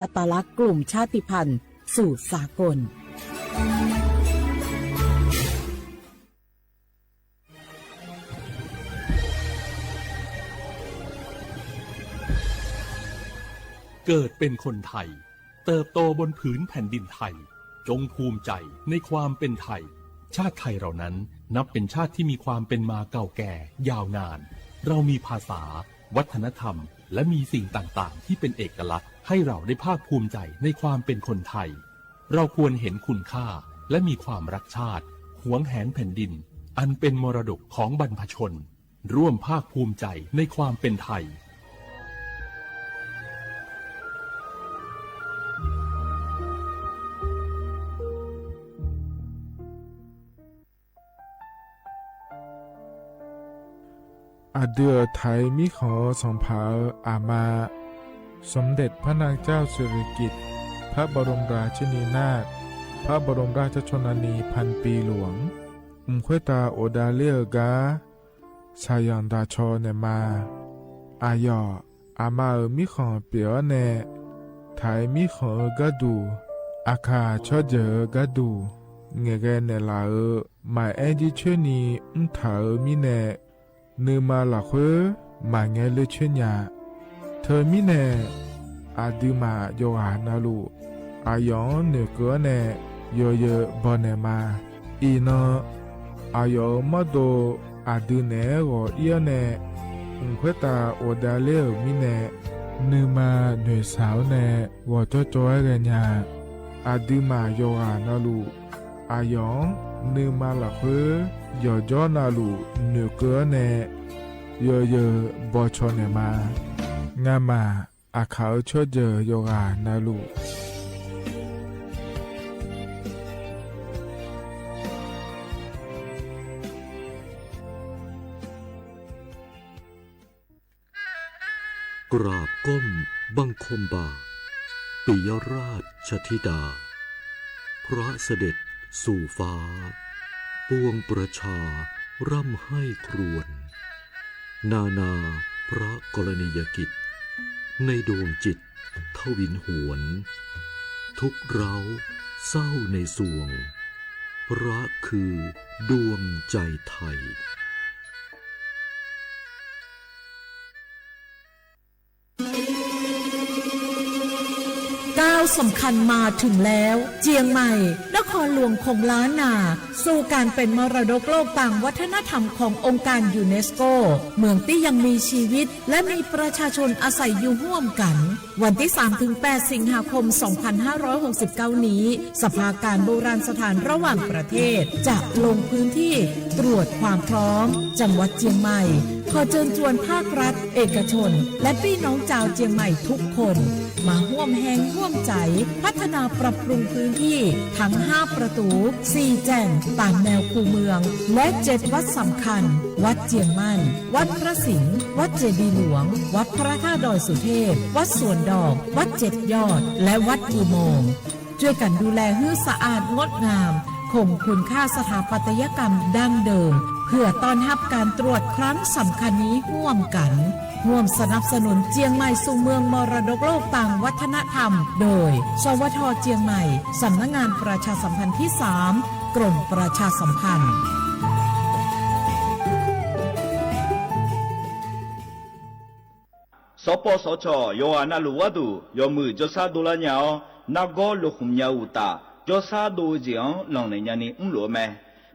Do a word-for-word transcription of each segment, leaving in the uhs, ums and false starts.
อัตลักษณ์กลุ่มชาติพันธุ์สู่สากล เกิดเป็นคนไทย เติบโตบนผืนแผ่นดินไทย จงภูมิใจในความเป็นไทย ชาติไทยเรานั้นนับเป็นชาติที่มีความเป็นมาเก่าแก่ยาวนาน เรามีภาษา วัฒนธรรม และมีสิ่งต่างๆ ที่เป็นเอกลักษณ์ ให้เราได้ภาคภูมิใจในความเป็นคนไทย เราควรเห็นคุณค่า และมีความรักชาติ หวงแหนแผ่นดิน อันเป็นมรดกของบรรพชน ร่วมภาคภูมิใจในความเป็นไทย Aqdui-euq Taiq mirkhanq-eu sanqpaq-euq aqma, สมเด็จพระนางเจ้าสิริกิติ์ พระบรมราชินีนาถ พระบรมราชชนนีพันปีหลวง mq khoertav ghofdav ler-eu gar shaqzanq daq caw naeqma. Aqyawf aqma-euq mirkhanq pyeuf-awr nae, Taiq mirkhanq-eu gharduq, Aqkaq tsawrjeuq-eu gharduq ngaeqghae naeqlaf-euq maqaer jircoer ni mrtaq-euq mirnae, nuima lafkhoer maqngae ler coer nya. Teumirnae, aqduimaf yawqghaq navluf, aqyawf-anr noeqkeuv-awr nae yawzeu bawnaeq ma. Iqnan, aqyawf-euq mawrdo aqdui naeq-aer ghawq ir-awr nae, mq khoertav ghofdav ler-euq mirnae, nuima noeqshaq-awr nae ghawqjawr cawv-aer ghaenya. Aqduimaf yawqghaq navluf, aqyawf-anr nuima lafkhoer yawqjawr navluf noeqkeuv-awr nae yawzeu bawcaw naeqma. Ngamaf Aqkaq-eu tsawrjeuq yawqghaq navluf กราบก้มบังคมบาท ปิยราชธิดา พระเสด็จสู่ฟ้า ปวงประชาร่ำไห้ครวญ นานาพระกรณียกิจ ในดวงจิตทวินหวน ทุกข์ร้าวเศร้าในสวง พระคือดวงใจไทย ก้าวสำคัญมาถึงแล้ว เจียงใหม่ นครหลวงของล้านนา สู่การเป็นมรดกโลกตามวัฒนธรรมขององค์การยูเนสโก เมืองตี้ยังมีชีวิต และมีประชาชนอาศัยอยู่ร่วมกัน วันที่ สามถึงแปด สิงหาคม สองพันห้าร้อยหกสิบเก้า นี้ สภาการโบราณสถานระหว่างประเทศ จะลงพื้นที่ตรวจความพร้อม จังหวัดเจียงใหม่ ขอเชิญชวนภาครัฐ เอกชน และพี่น้องชาวเจียงใหม่ทุกคน มาร่วมแฮงร่วมใจ พัฒนาปรับปรุงพื้นที่ทั้งห้าประตู สี่แจ่ง ตามแนวคูเมือง และเจ็ดวัดสำคัญ วัดเจียงมั่น วัดพระสิงห์ วัดเจดีย์หลวง วัดพระธาตุดอยสุเทพ วัดสวนดอก วัดเจ็ดยอด และวัดอุโมงค์ ช่วยกันดูแลหื้อสะอาดงดงาม คงคุณค่าสถาปัตยกรรมดั้งเดิม เพื่อต้อนรับการตรวจครั้งสำคัญนี้ร่วมกัน ร่วมสนับสนุนเจียงใหม่สู่เมืองมรดกโลกตามวัฒนธรรม โดย สวท เจียงใหม่ สำนักงานประชาสัมพันธ์ที่สาม กรมประชาสัมพันธ์ สปสช yawqghaq navluf gharduq yawmuiq jawrshar dovlar nya-awr, nargawr lokhmq nya uqtaf, jawrshar dov-eu jeq-anr lanqnaeq nyani mrluf-eu mae.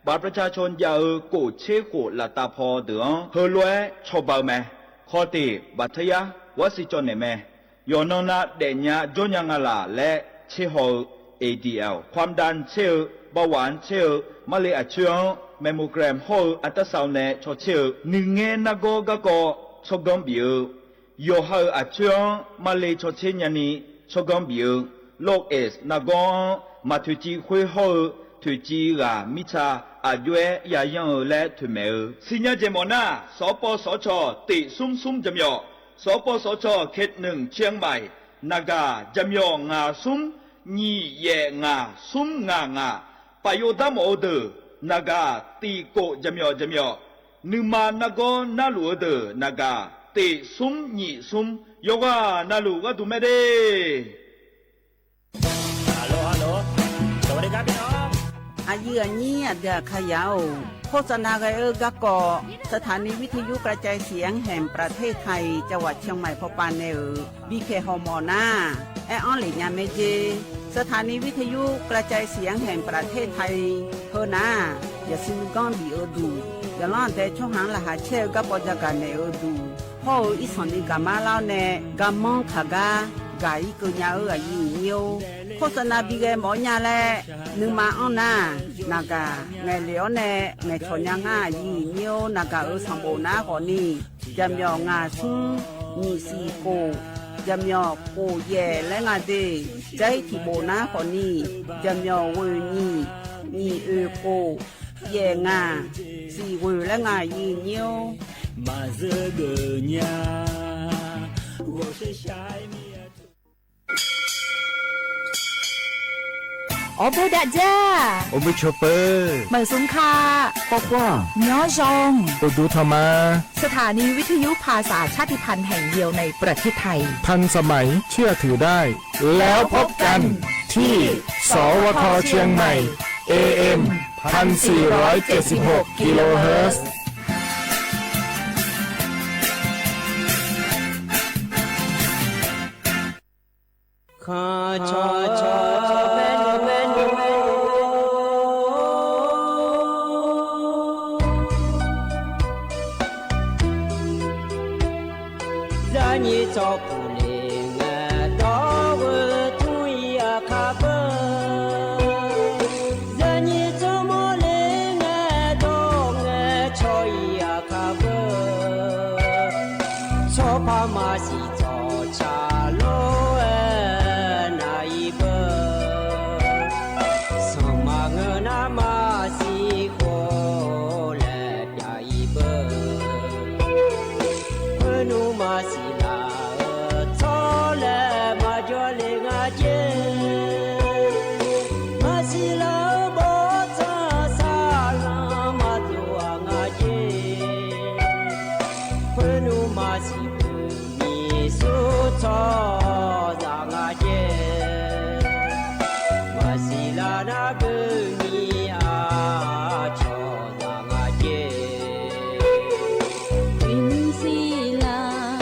บัตรประชาชน jav-eu kof tser khof laftav paw deuq-anr heulof-aer cawba-eu mae. Khawf tiq, บัตรทะยัก gharsiq cawv naeq mae. Yawqnan nav daefnya jawrnya nga laq laer tser haw-eu, A D L, ความดัน tser-eu, เบาหวาน tser-eu, marle aqcoer-anr mammogram hawr-eu อัลตราซาวน์ nae caw tser-eu, nuingaer nargawr garkawv tsawrganr bif-eu, yawqha-euq aqcoer-anr marle caw tser nyani tsawrganr bif-eu, โรคเอดส์ nargawr-anr maq toeqciv khoer hawr-eu toeqciv ghaq mirtsa aqjox-aer yayanr-eu laer toeqmaeq-eu. Siqnya jeq mawf nar, สปสช tiq smr smr jaqmyawf, สปสช เขตหนึ่ง เชียงใหม่ naqgaq jaqmyawf ngaq smr nyiq yaef ngaq smr ngaq ngaq, paf yov dar mawf-eu deuq naqgaq tiq kof jaqmyawf jaqmyawf, nuima nargawr narluf-eu deuq naqgaq tiq smr nyiq smr, yawqghaq navluf gharduq mae de. Aqyuif aqnyir aqdui aqkaqyaq-or, โฆษณา ghae-eu garkawv สถานีวิทยุกระจายเสียงแห่งประเทศไทย จังหวัดเชียงใหม่ pawpav nae-euq bipyaeq hawmawf nar, aer-anr lef nya mae jer. สถานีวิทยุกระจายเสียงแห่งประเทศไทย heu nar, yaqsur nuiganr bif-eu duq, yawqlanr aqdae tsawrhaq-anr laqkhaq caer-eu garkawv jagaq naeq-eu duq, hawr-eu irsanq ni gaqmar lar-awr nae, garmanr kaq gar gaq-ir keuv nya-eu aqyuif aqnyir-or, โฆษณา bi ghae mawf-awr nya laer nuima anr nar, naqgaq ngaeqlef-awr nae ngaeqcawq nya ngar aqyuif aqnyir-or, naqgaq-euq sanqbof nar khawfni, jaqmyawf ngaq smr nyiq siq khof, jaqmyawf khof yaeq laer nga de. Jair tiqbof nar khawfni, jaqmyawf ghoeq nyiq, nyiq oeq khof, yaeq ngaq, siq ghoeq laer nga aqyuif aqnyir-or. Maqzeur geuf nya, ghawqshar shar-aer mir-a. Awr bof dav dzar. Awr bof cawq peuq. Maqzmq ka. Pawrpar. Nyanr zan. Uqduq tanq ma. สถานีวิทยุภาษาชาติพันธุ์แห่งเดียวในประเทศไทย ทันสมัยเชื่อถือได้ แล้วพบกันที่ สวท เชียงใหม่ เอเอ็ม พันสี่ร้อยเจ็ดสิบหก กิโลเฮิรตซ์ Khanq cawq cawq bae nymr bae nymr Zarnyir tsawrpuq le ngae, dawr-eu tmr-ir aqkar beu. Zarnyir tsawrmawr le ngae, dawr ngae cawq-ir aqkar beu. Tsawrpar maqsiq tsawqtsaq lof-aer nar-ir beu. Sanqma ngeur nar maqsiq khof laer pyav-ir beu. Khoernmr maqsiq laf-eu tsawr laer maqjawr le nga jer. Maqsiq laf-eu bawrtsanq saqlanq maqdov-aq nga jer. Khoernmr maqsiq beu nyiq sur tsawrhaqzaq nga jer. Maqsiq laf nar beu nyiq-aq cawqzaq nga jer. Tiqmir siqlaq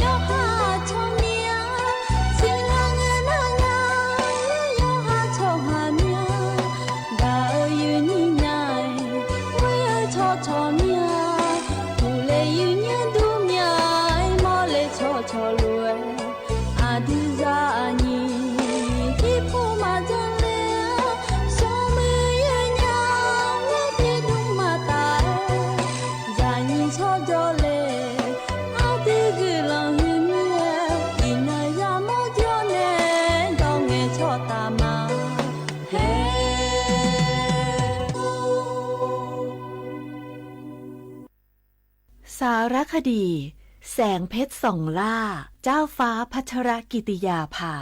yawqha tsawrmyanr, siqlaq ngae nar nya, yawqha tsawrhaq myanr, gaq-eu yuif nyir nya-aer, ghoer-eu tsawrcawq myanr, uqle yuif nyanr dur myanr-aer, mawrle tsawrcawq lof-aer, aqdui zaqnyiq tiqpov maqdzanr ler-a, smrmuiq yaer nya, ngar tiqdmr maqtaf-aer, zaqnyiq tsawrjawr le, aqdui guiqlanq huiq mir-aer, iqnan yamawr jawr nae, dawr ngae tsawrtaf ma. สารคดี แสงเพชรส่องล่า เจ้าฟ้าพัชรกิติยาภา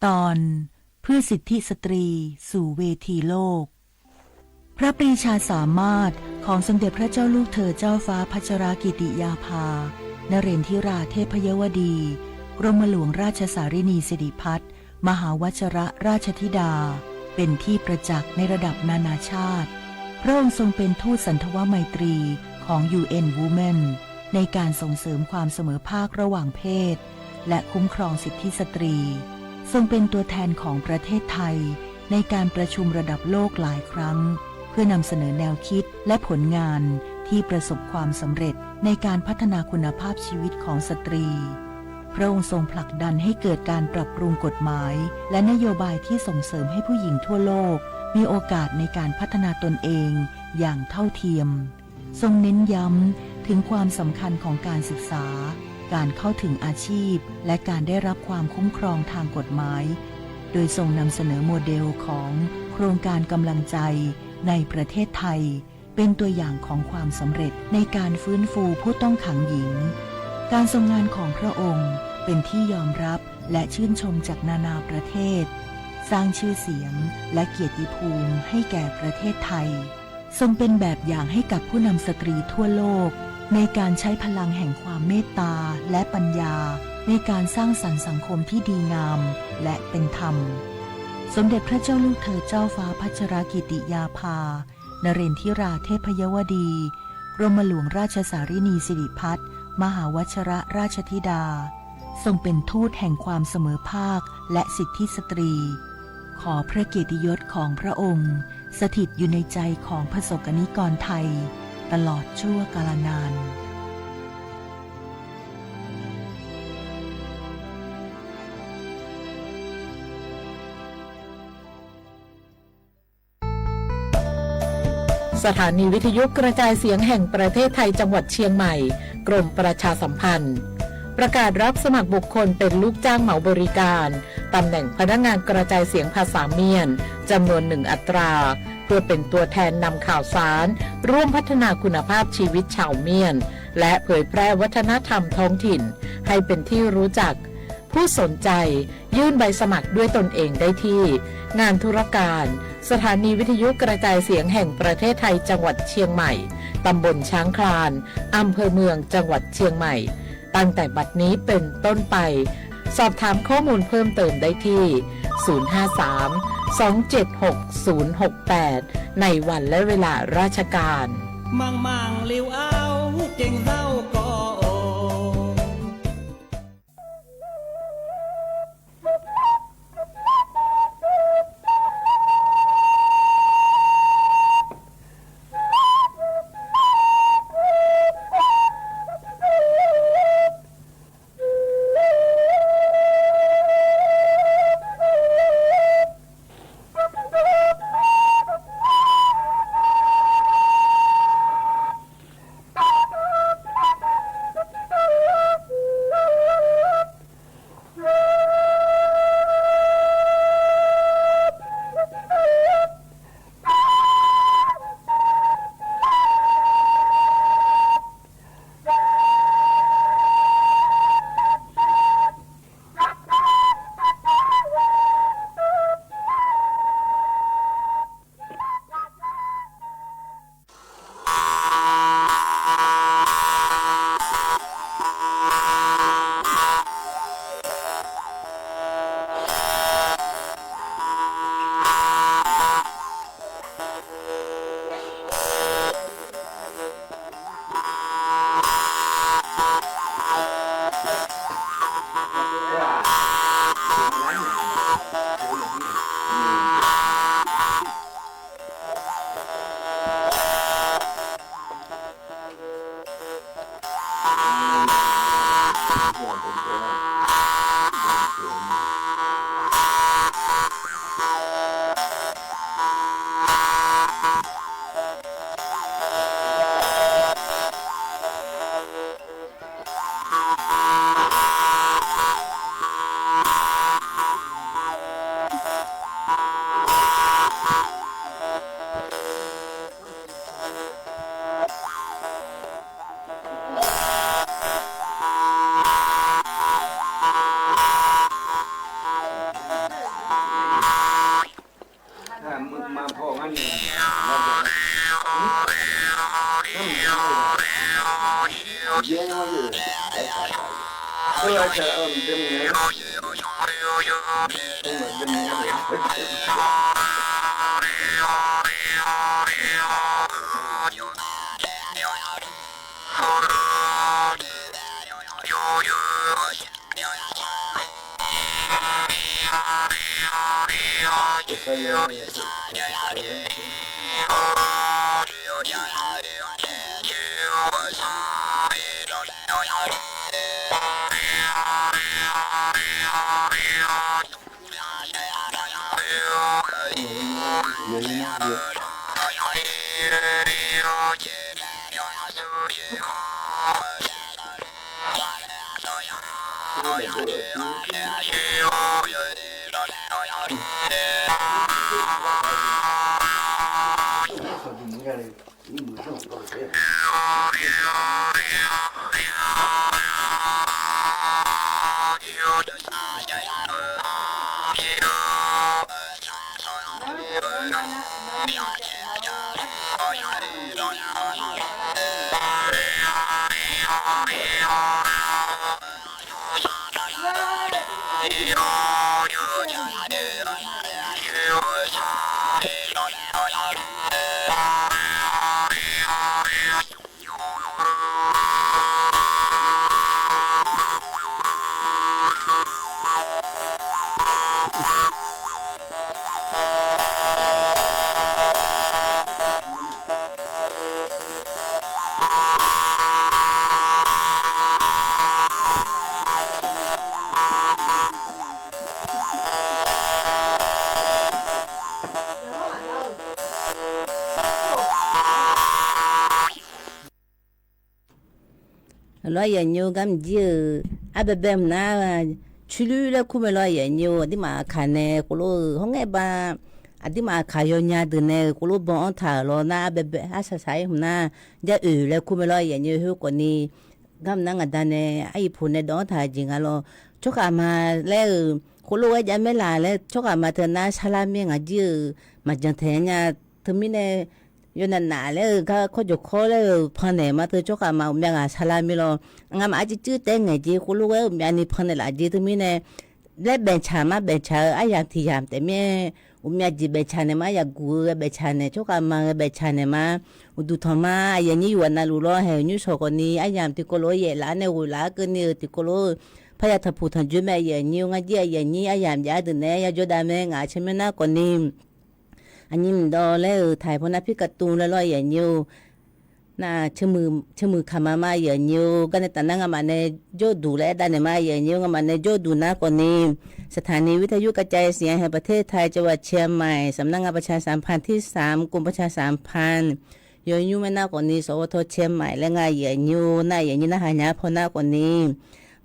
ตอน เพื่อสิทธิสตรีสู่เวทีโลก พระปรีชาสามารถของสมเด็จพระเจ้าลูกเธอเจ้าฟ้าพัชรกิติยาภา นเรนทิราเทพยวดี กรมหลวงราชสารินีสิริพัฒน์ มหาวัชรราชธิดา เป็นที่ประจักษ์ในระดับนานาชาติ พระองค์ทรงเป็นทูตสันทวไมตรีของ ยู เอ็น Women ในการส่งเสริมความเสมอภาคระหว่างเพศ และคุ้มครองสิทธิสตรี ทรงเป็นตัวแทนของประเทศไทยในการประชุมระดับโลกหลายครั้ง เพื่อนำเสนอแนวคิดและผลงานที่ประสบความสำเร็จในการพัฒนาคุณภาพชีวิตของสตรี พระองค์ทรงผลักดันให้เกิดการปรับปรุงกฎหมายและนโยบายที่ส่งเสริมให้ผู้หญิงทั่วโลกมีโอกาสในการพัฒนาตนเองอย่างเท่าเทียม ทรงเน้นย้ำถึงความสำคัญของการศึกษา การเข้าถึงอาชีพ และการได้รับความคุ้มครองทางกฎหมาย โดยทรงนำเสนอโมเดลของโครงการกำลังใจในประเทศไทย เป็นตัวอย่างของความสำเร็จในการฟื้นฟูผู้ต้องขังหญิง การทรงงานของพระองค์เป็นที่ยอมรับและชื่นชมจากนานาประเทศ สร้างชื่อเสียงและเกียรติภูมิให้แก่ประเทศไทย ทรงเป็นแบบอย่างให้กับผู้นำสตรีทั่วโลก ในการใช้พลังแห่งความเมตตาและปัญญา ในการสร้างสรรค์สังคมที่ดีงามและเป็นธรรม สมเด็จพระเจ้าลูกเธอเจ้าฟ้าพัชรกิติยาภา นเรนทิราเทพยวดี กรมหลวงราชสารินีสิริพัฒน์ มหาวัชรราชธิดา ทรงเป็นทูตแห่งความเสมอภาคและสิทธิสตรี ขอพระเกียรติยศของพระองค์สถิตอยู่ในใจของประสบกนิกรไทยตลอดชั่วกาลนาน สถานีวิทยุกระจายเสียงแห่งประเทศไทยจังหวัดเชียงใหม่ กรมประชาสัมพันธ์ ประกาศรับสมัครบุคคลเป็นลูกจ้างเหมาบริการ ตำแหน่งพนักงานกระจายเสียงภาษาเมียน จำนวนหนึ่งอัตรา เพื่อเป็นตัวแทนนำข่าวสาร ร่วมพัฒนาคุณภาพชีวิตชาวเมียน และเผยแพร่วัฒนธรรมท้องถิ่น ให้เป็นที่รู้จัก ผู้สนใจยื่นใบสมัครด้วยตนเองได้ที่ งานธุรการ สถานีวิทยุกระจายเสียงแห่งประเทศไทยจังหวัดเชียงใหม่ ตำบลช้างคลาน อำเภอเมืองจังหวัดเชียงใหม่ ตั้งแต่บัดนี้เป็นต้นไป สอบถามข้อมูลเพิ่มเติมได้ที่ ศูนย์ห้าสาม สองเจ็ดหก ศูนย์หกแปด ในวันและเวลาราชการ Manqmanq lef-aer gaqzar-eu gawv-or. Lawr, aqyuif aqnyir-eu, garmq jir-euq arbaebae hmq nar, cuirluir laer kur mae lawr, aqyuif aqnyir-eu. Aqduimaf aqkaq nae khoflof-eu hawr ngae ba, aqduimaf aqkaq yawnya deuq nae-euq khoflof ban-anr taq-euq lawr nar, arbaebae arsaq saq-ir hmq nar, jaroeq laer kur mae lawr, aqyuif aqnyir-eu. Khoerkhawf ni, garmq nar ngaqda nae aryiq poq nae dawv-anr taq-eu jeq nga lawr. Tsawrkhaq ma laer-euq khoflof-aer jav maer laq laer, tsawrkhaq ma teu nar sarlar mir-aer ngaq jir-euq maqjan taeq nya. Teumirnae, yawnav naf laer-eu gar kawr jawq kawr laer-euq pannaeq ma teu tsawrkhaq ma uqmyav ghaq sarlar mir lawr. Ngamaf arcuir cuir taef ngaeq jeq khoflof-aer uqmyav ni pannaeq laf jeq teumirnae, laer baeqcaq ma baeqcaq-eu aryamq tiq yamq taef mir-aer, uqmyav jeq baeqcaq naeq ma, yaqguq-eu ghae baeqcaq naeq, tsawrkhaq ma ghae baeqcaq naeq ma, uqduq tanq ma, aqyuif aqnyir yuf-aq navluf lawr, haeq-euq nymr shawq khawf ni aryamq tiqkawv lof-aer yaef laf-aer nae ghoe laf-aer keuvni-eu tiqkawv lof-eu parya tanqpuq tanqjoer mae, aqyuif aqnyir-eu. Ngar jir aqyuif aqnyir aryamq jav-aer deuq naeq-aer yajawr dav mae, ngaq-euq tsawrmyanr nar khawf ni, aqnyir mqdawv laer-euq taq-euq paw nar pirkatuv laer lawr, aqyuif aqnyir-eu. Nar, ceuqmuiq kaq ma ma, aqyuif aqnyir-eu. Garnae taf nar ngamaf nae jawrduq laer aer dav naeq ma, aqyuif aqnyir-eu. Ngamaf nae jawrduq nar khawf ni, สถานีวิทยุกระจายเสียงแห่งประเทศไทย จังหวัดเชียงใหม่ สำนักงานประชาสัมพันธ์ที่สาม กรมประชาสัมพันธ์ yawnymr mae nar khawf ni, สวท. เชียงใหม่ laer nga, aqyuif aqnyir-eu. Nar, aqyuif aqnyir narhaq nya paw nar khawf ni,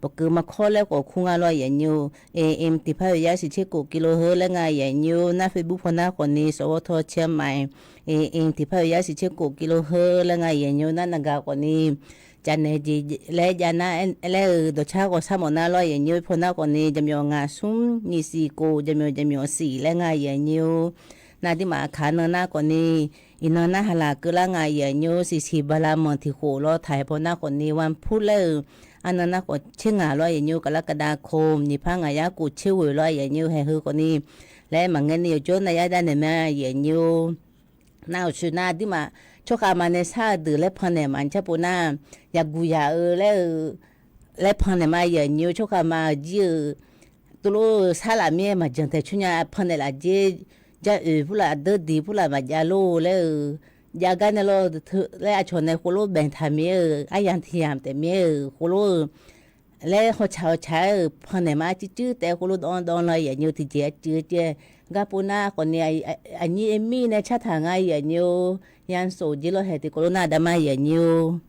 bawqkeuv ma kawr laer khawf kur nga lawr, aqyuif aqnyir-eu. AM หนึ่งพันแปดร้อยสี่สิบหก กิโลเฮิรตซ์ laer nga, aqyuif aqnyir-eu. Nar, Facebook paw nar khawf ni, สวท. เชียงใหม่ AM หนึ่งพันแปดร้อยสี่สิบหก กิโลเฮิรตซ์ laer nga, aqyuif aqnyir-eu. Nar, naqgaq khawf ni, jaqnaeq jeq laer jav nar, laer-euq dawqcar ghawqshar mawf nar lawr, aqyuif aqnyir-eu. Paw nar khawf ni, jaqmyawf ngaq smr nyiq siq kof, jaqmyawf jaqmyawf siq laer nga, aqyuif aqnyir-eu. Nar, aqduimaf aqkaq nan nar khawf ni, iqnan narhaq laf keuv lar nga, aqyuif aqnyir-eu. Siqsiq bala manq tiq khof lawr taq-euq paw nar khawf ni, วันพุธ laer-euq arnan nar khawf tser ngaq lawr, aqyuif aqnyir-eu. กรกฎาคม nyiq par ngaq yar kof tser ghoeq lawr, aqyuif aqnyir-eu. Haeq heu khawf ni, laer maqngae ni yawqjawr nar yar dav naeq ma, aqyuif aqnyir-eu. Nar, uqshoe nar aqduimaf tsawrkhav ma nae shar-eu deuq laer pannaeq maqncar pov nar, yaqguq yaq-eu laer-eu, laer pannaeq ma, aqyuif aqnyir-eu. Tsawrkhav ma-eu jir-eu, tov lof-eu sar laf mir-aer maqjan taeq coer nya, pannaeq laf jer, jaroeq purlaf deur diq purlaf maqjav lor laer-eu, jav gar nae lawr teu laer aqcawq nae khoerlof baeqtaq mir-eu, aryamq tiq yamq taef mir-eu khoerlof-eu, laer hawtsaq hawtsaq-aer-euq pannaeq ma, cuircuir taef khoerlof dawv dawv lar, aqyuif aqnyir-eu. Tiqjeq aqcuiv jeq gar pov nar khawf ni, aqnyir Amy nae cartaq nga, aqyuif aqnyir-eu. Yansof jir lawr haeq tiqkawv lof nar dav ma, aqyuif aqnyir-eu.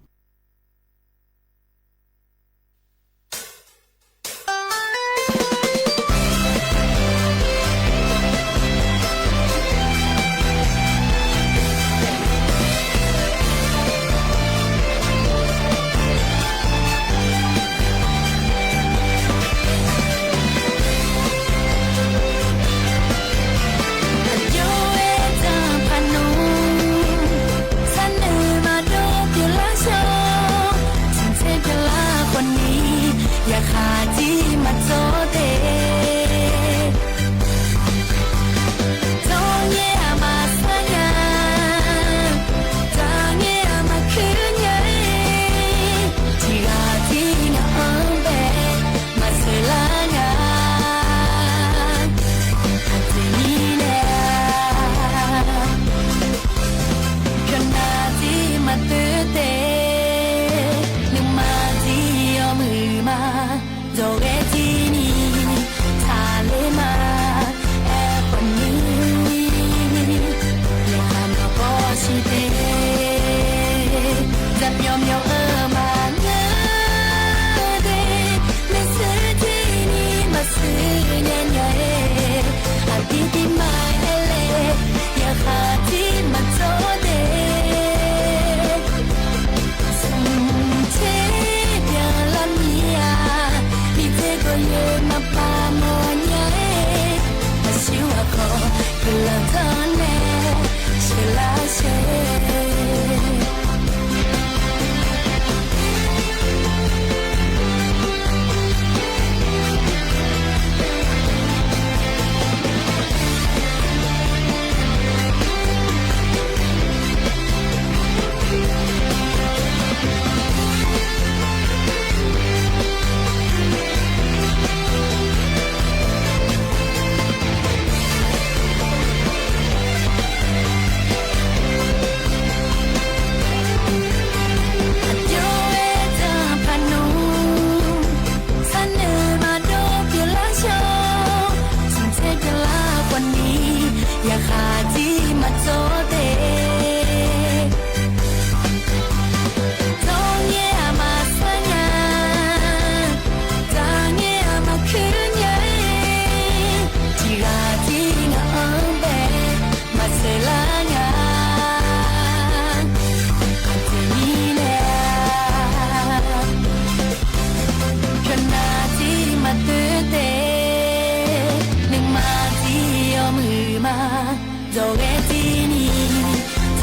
Dawqghae tiqni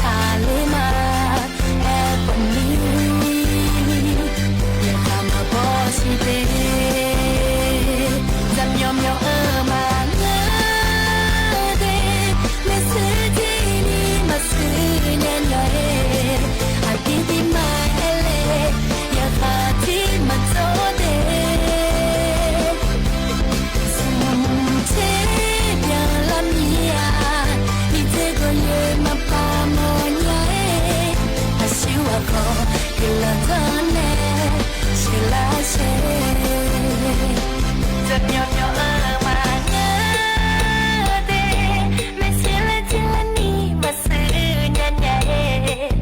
taqler ma, aerkhawf ni, yaqkhav maqbaw siq de. Zaqmyawf myawf-eu maqngeur de, maershuir tiqni maqshuir nya nya-aer, aqdir tirma aerle, yaqkhav tiq maqdzawr de. Smqtser byanlar mir-aq, miqdzer gawqyoeq maqpar mawrnya-aer, aqsur aqkhawf guiqlanq tanqnae sheuqlar shae. Zaqmyawf myawf-eu maqngeur de, maershuir laer tiqlar ni maqshuir nya nya-aer,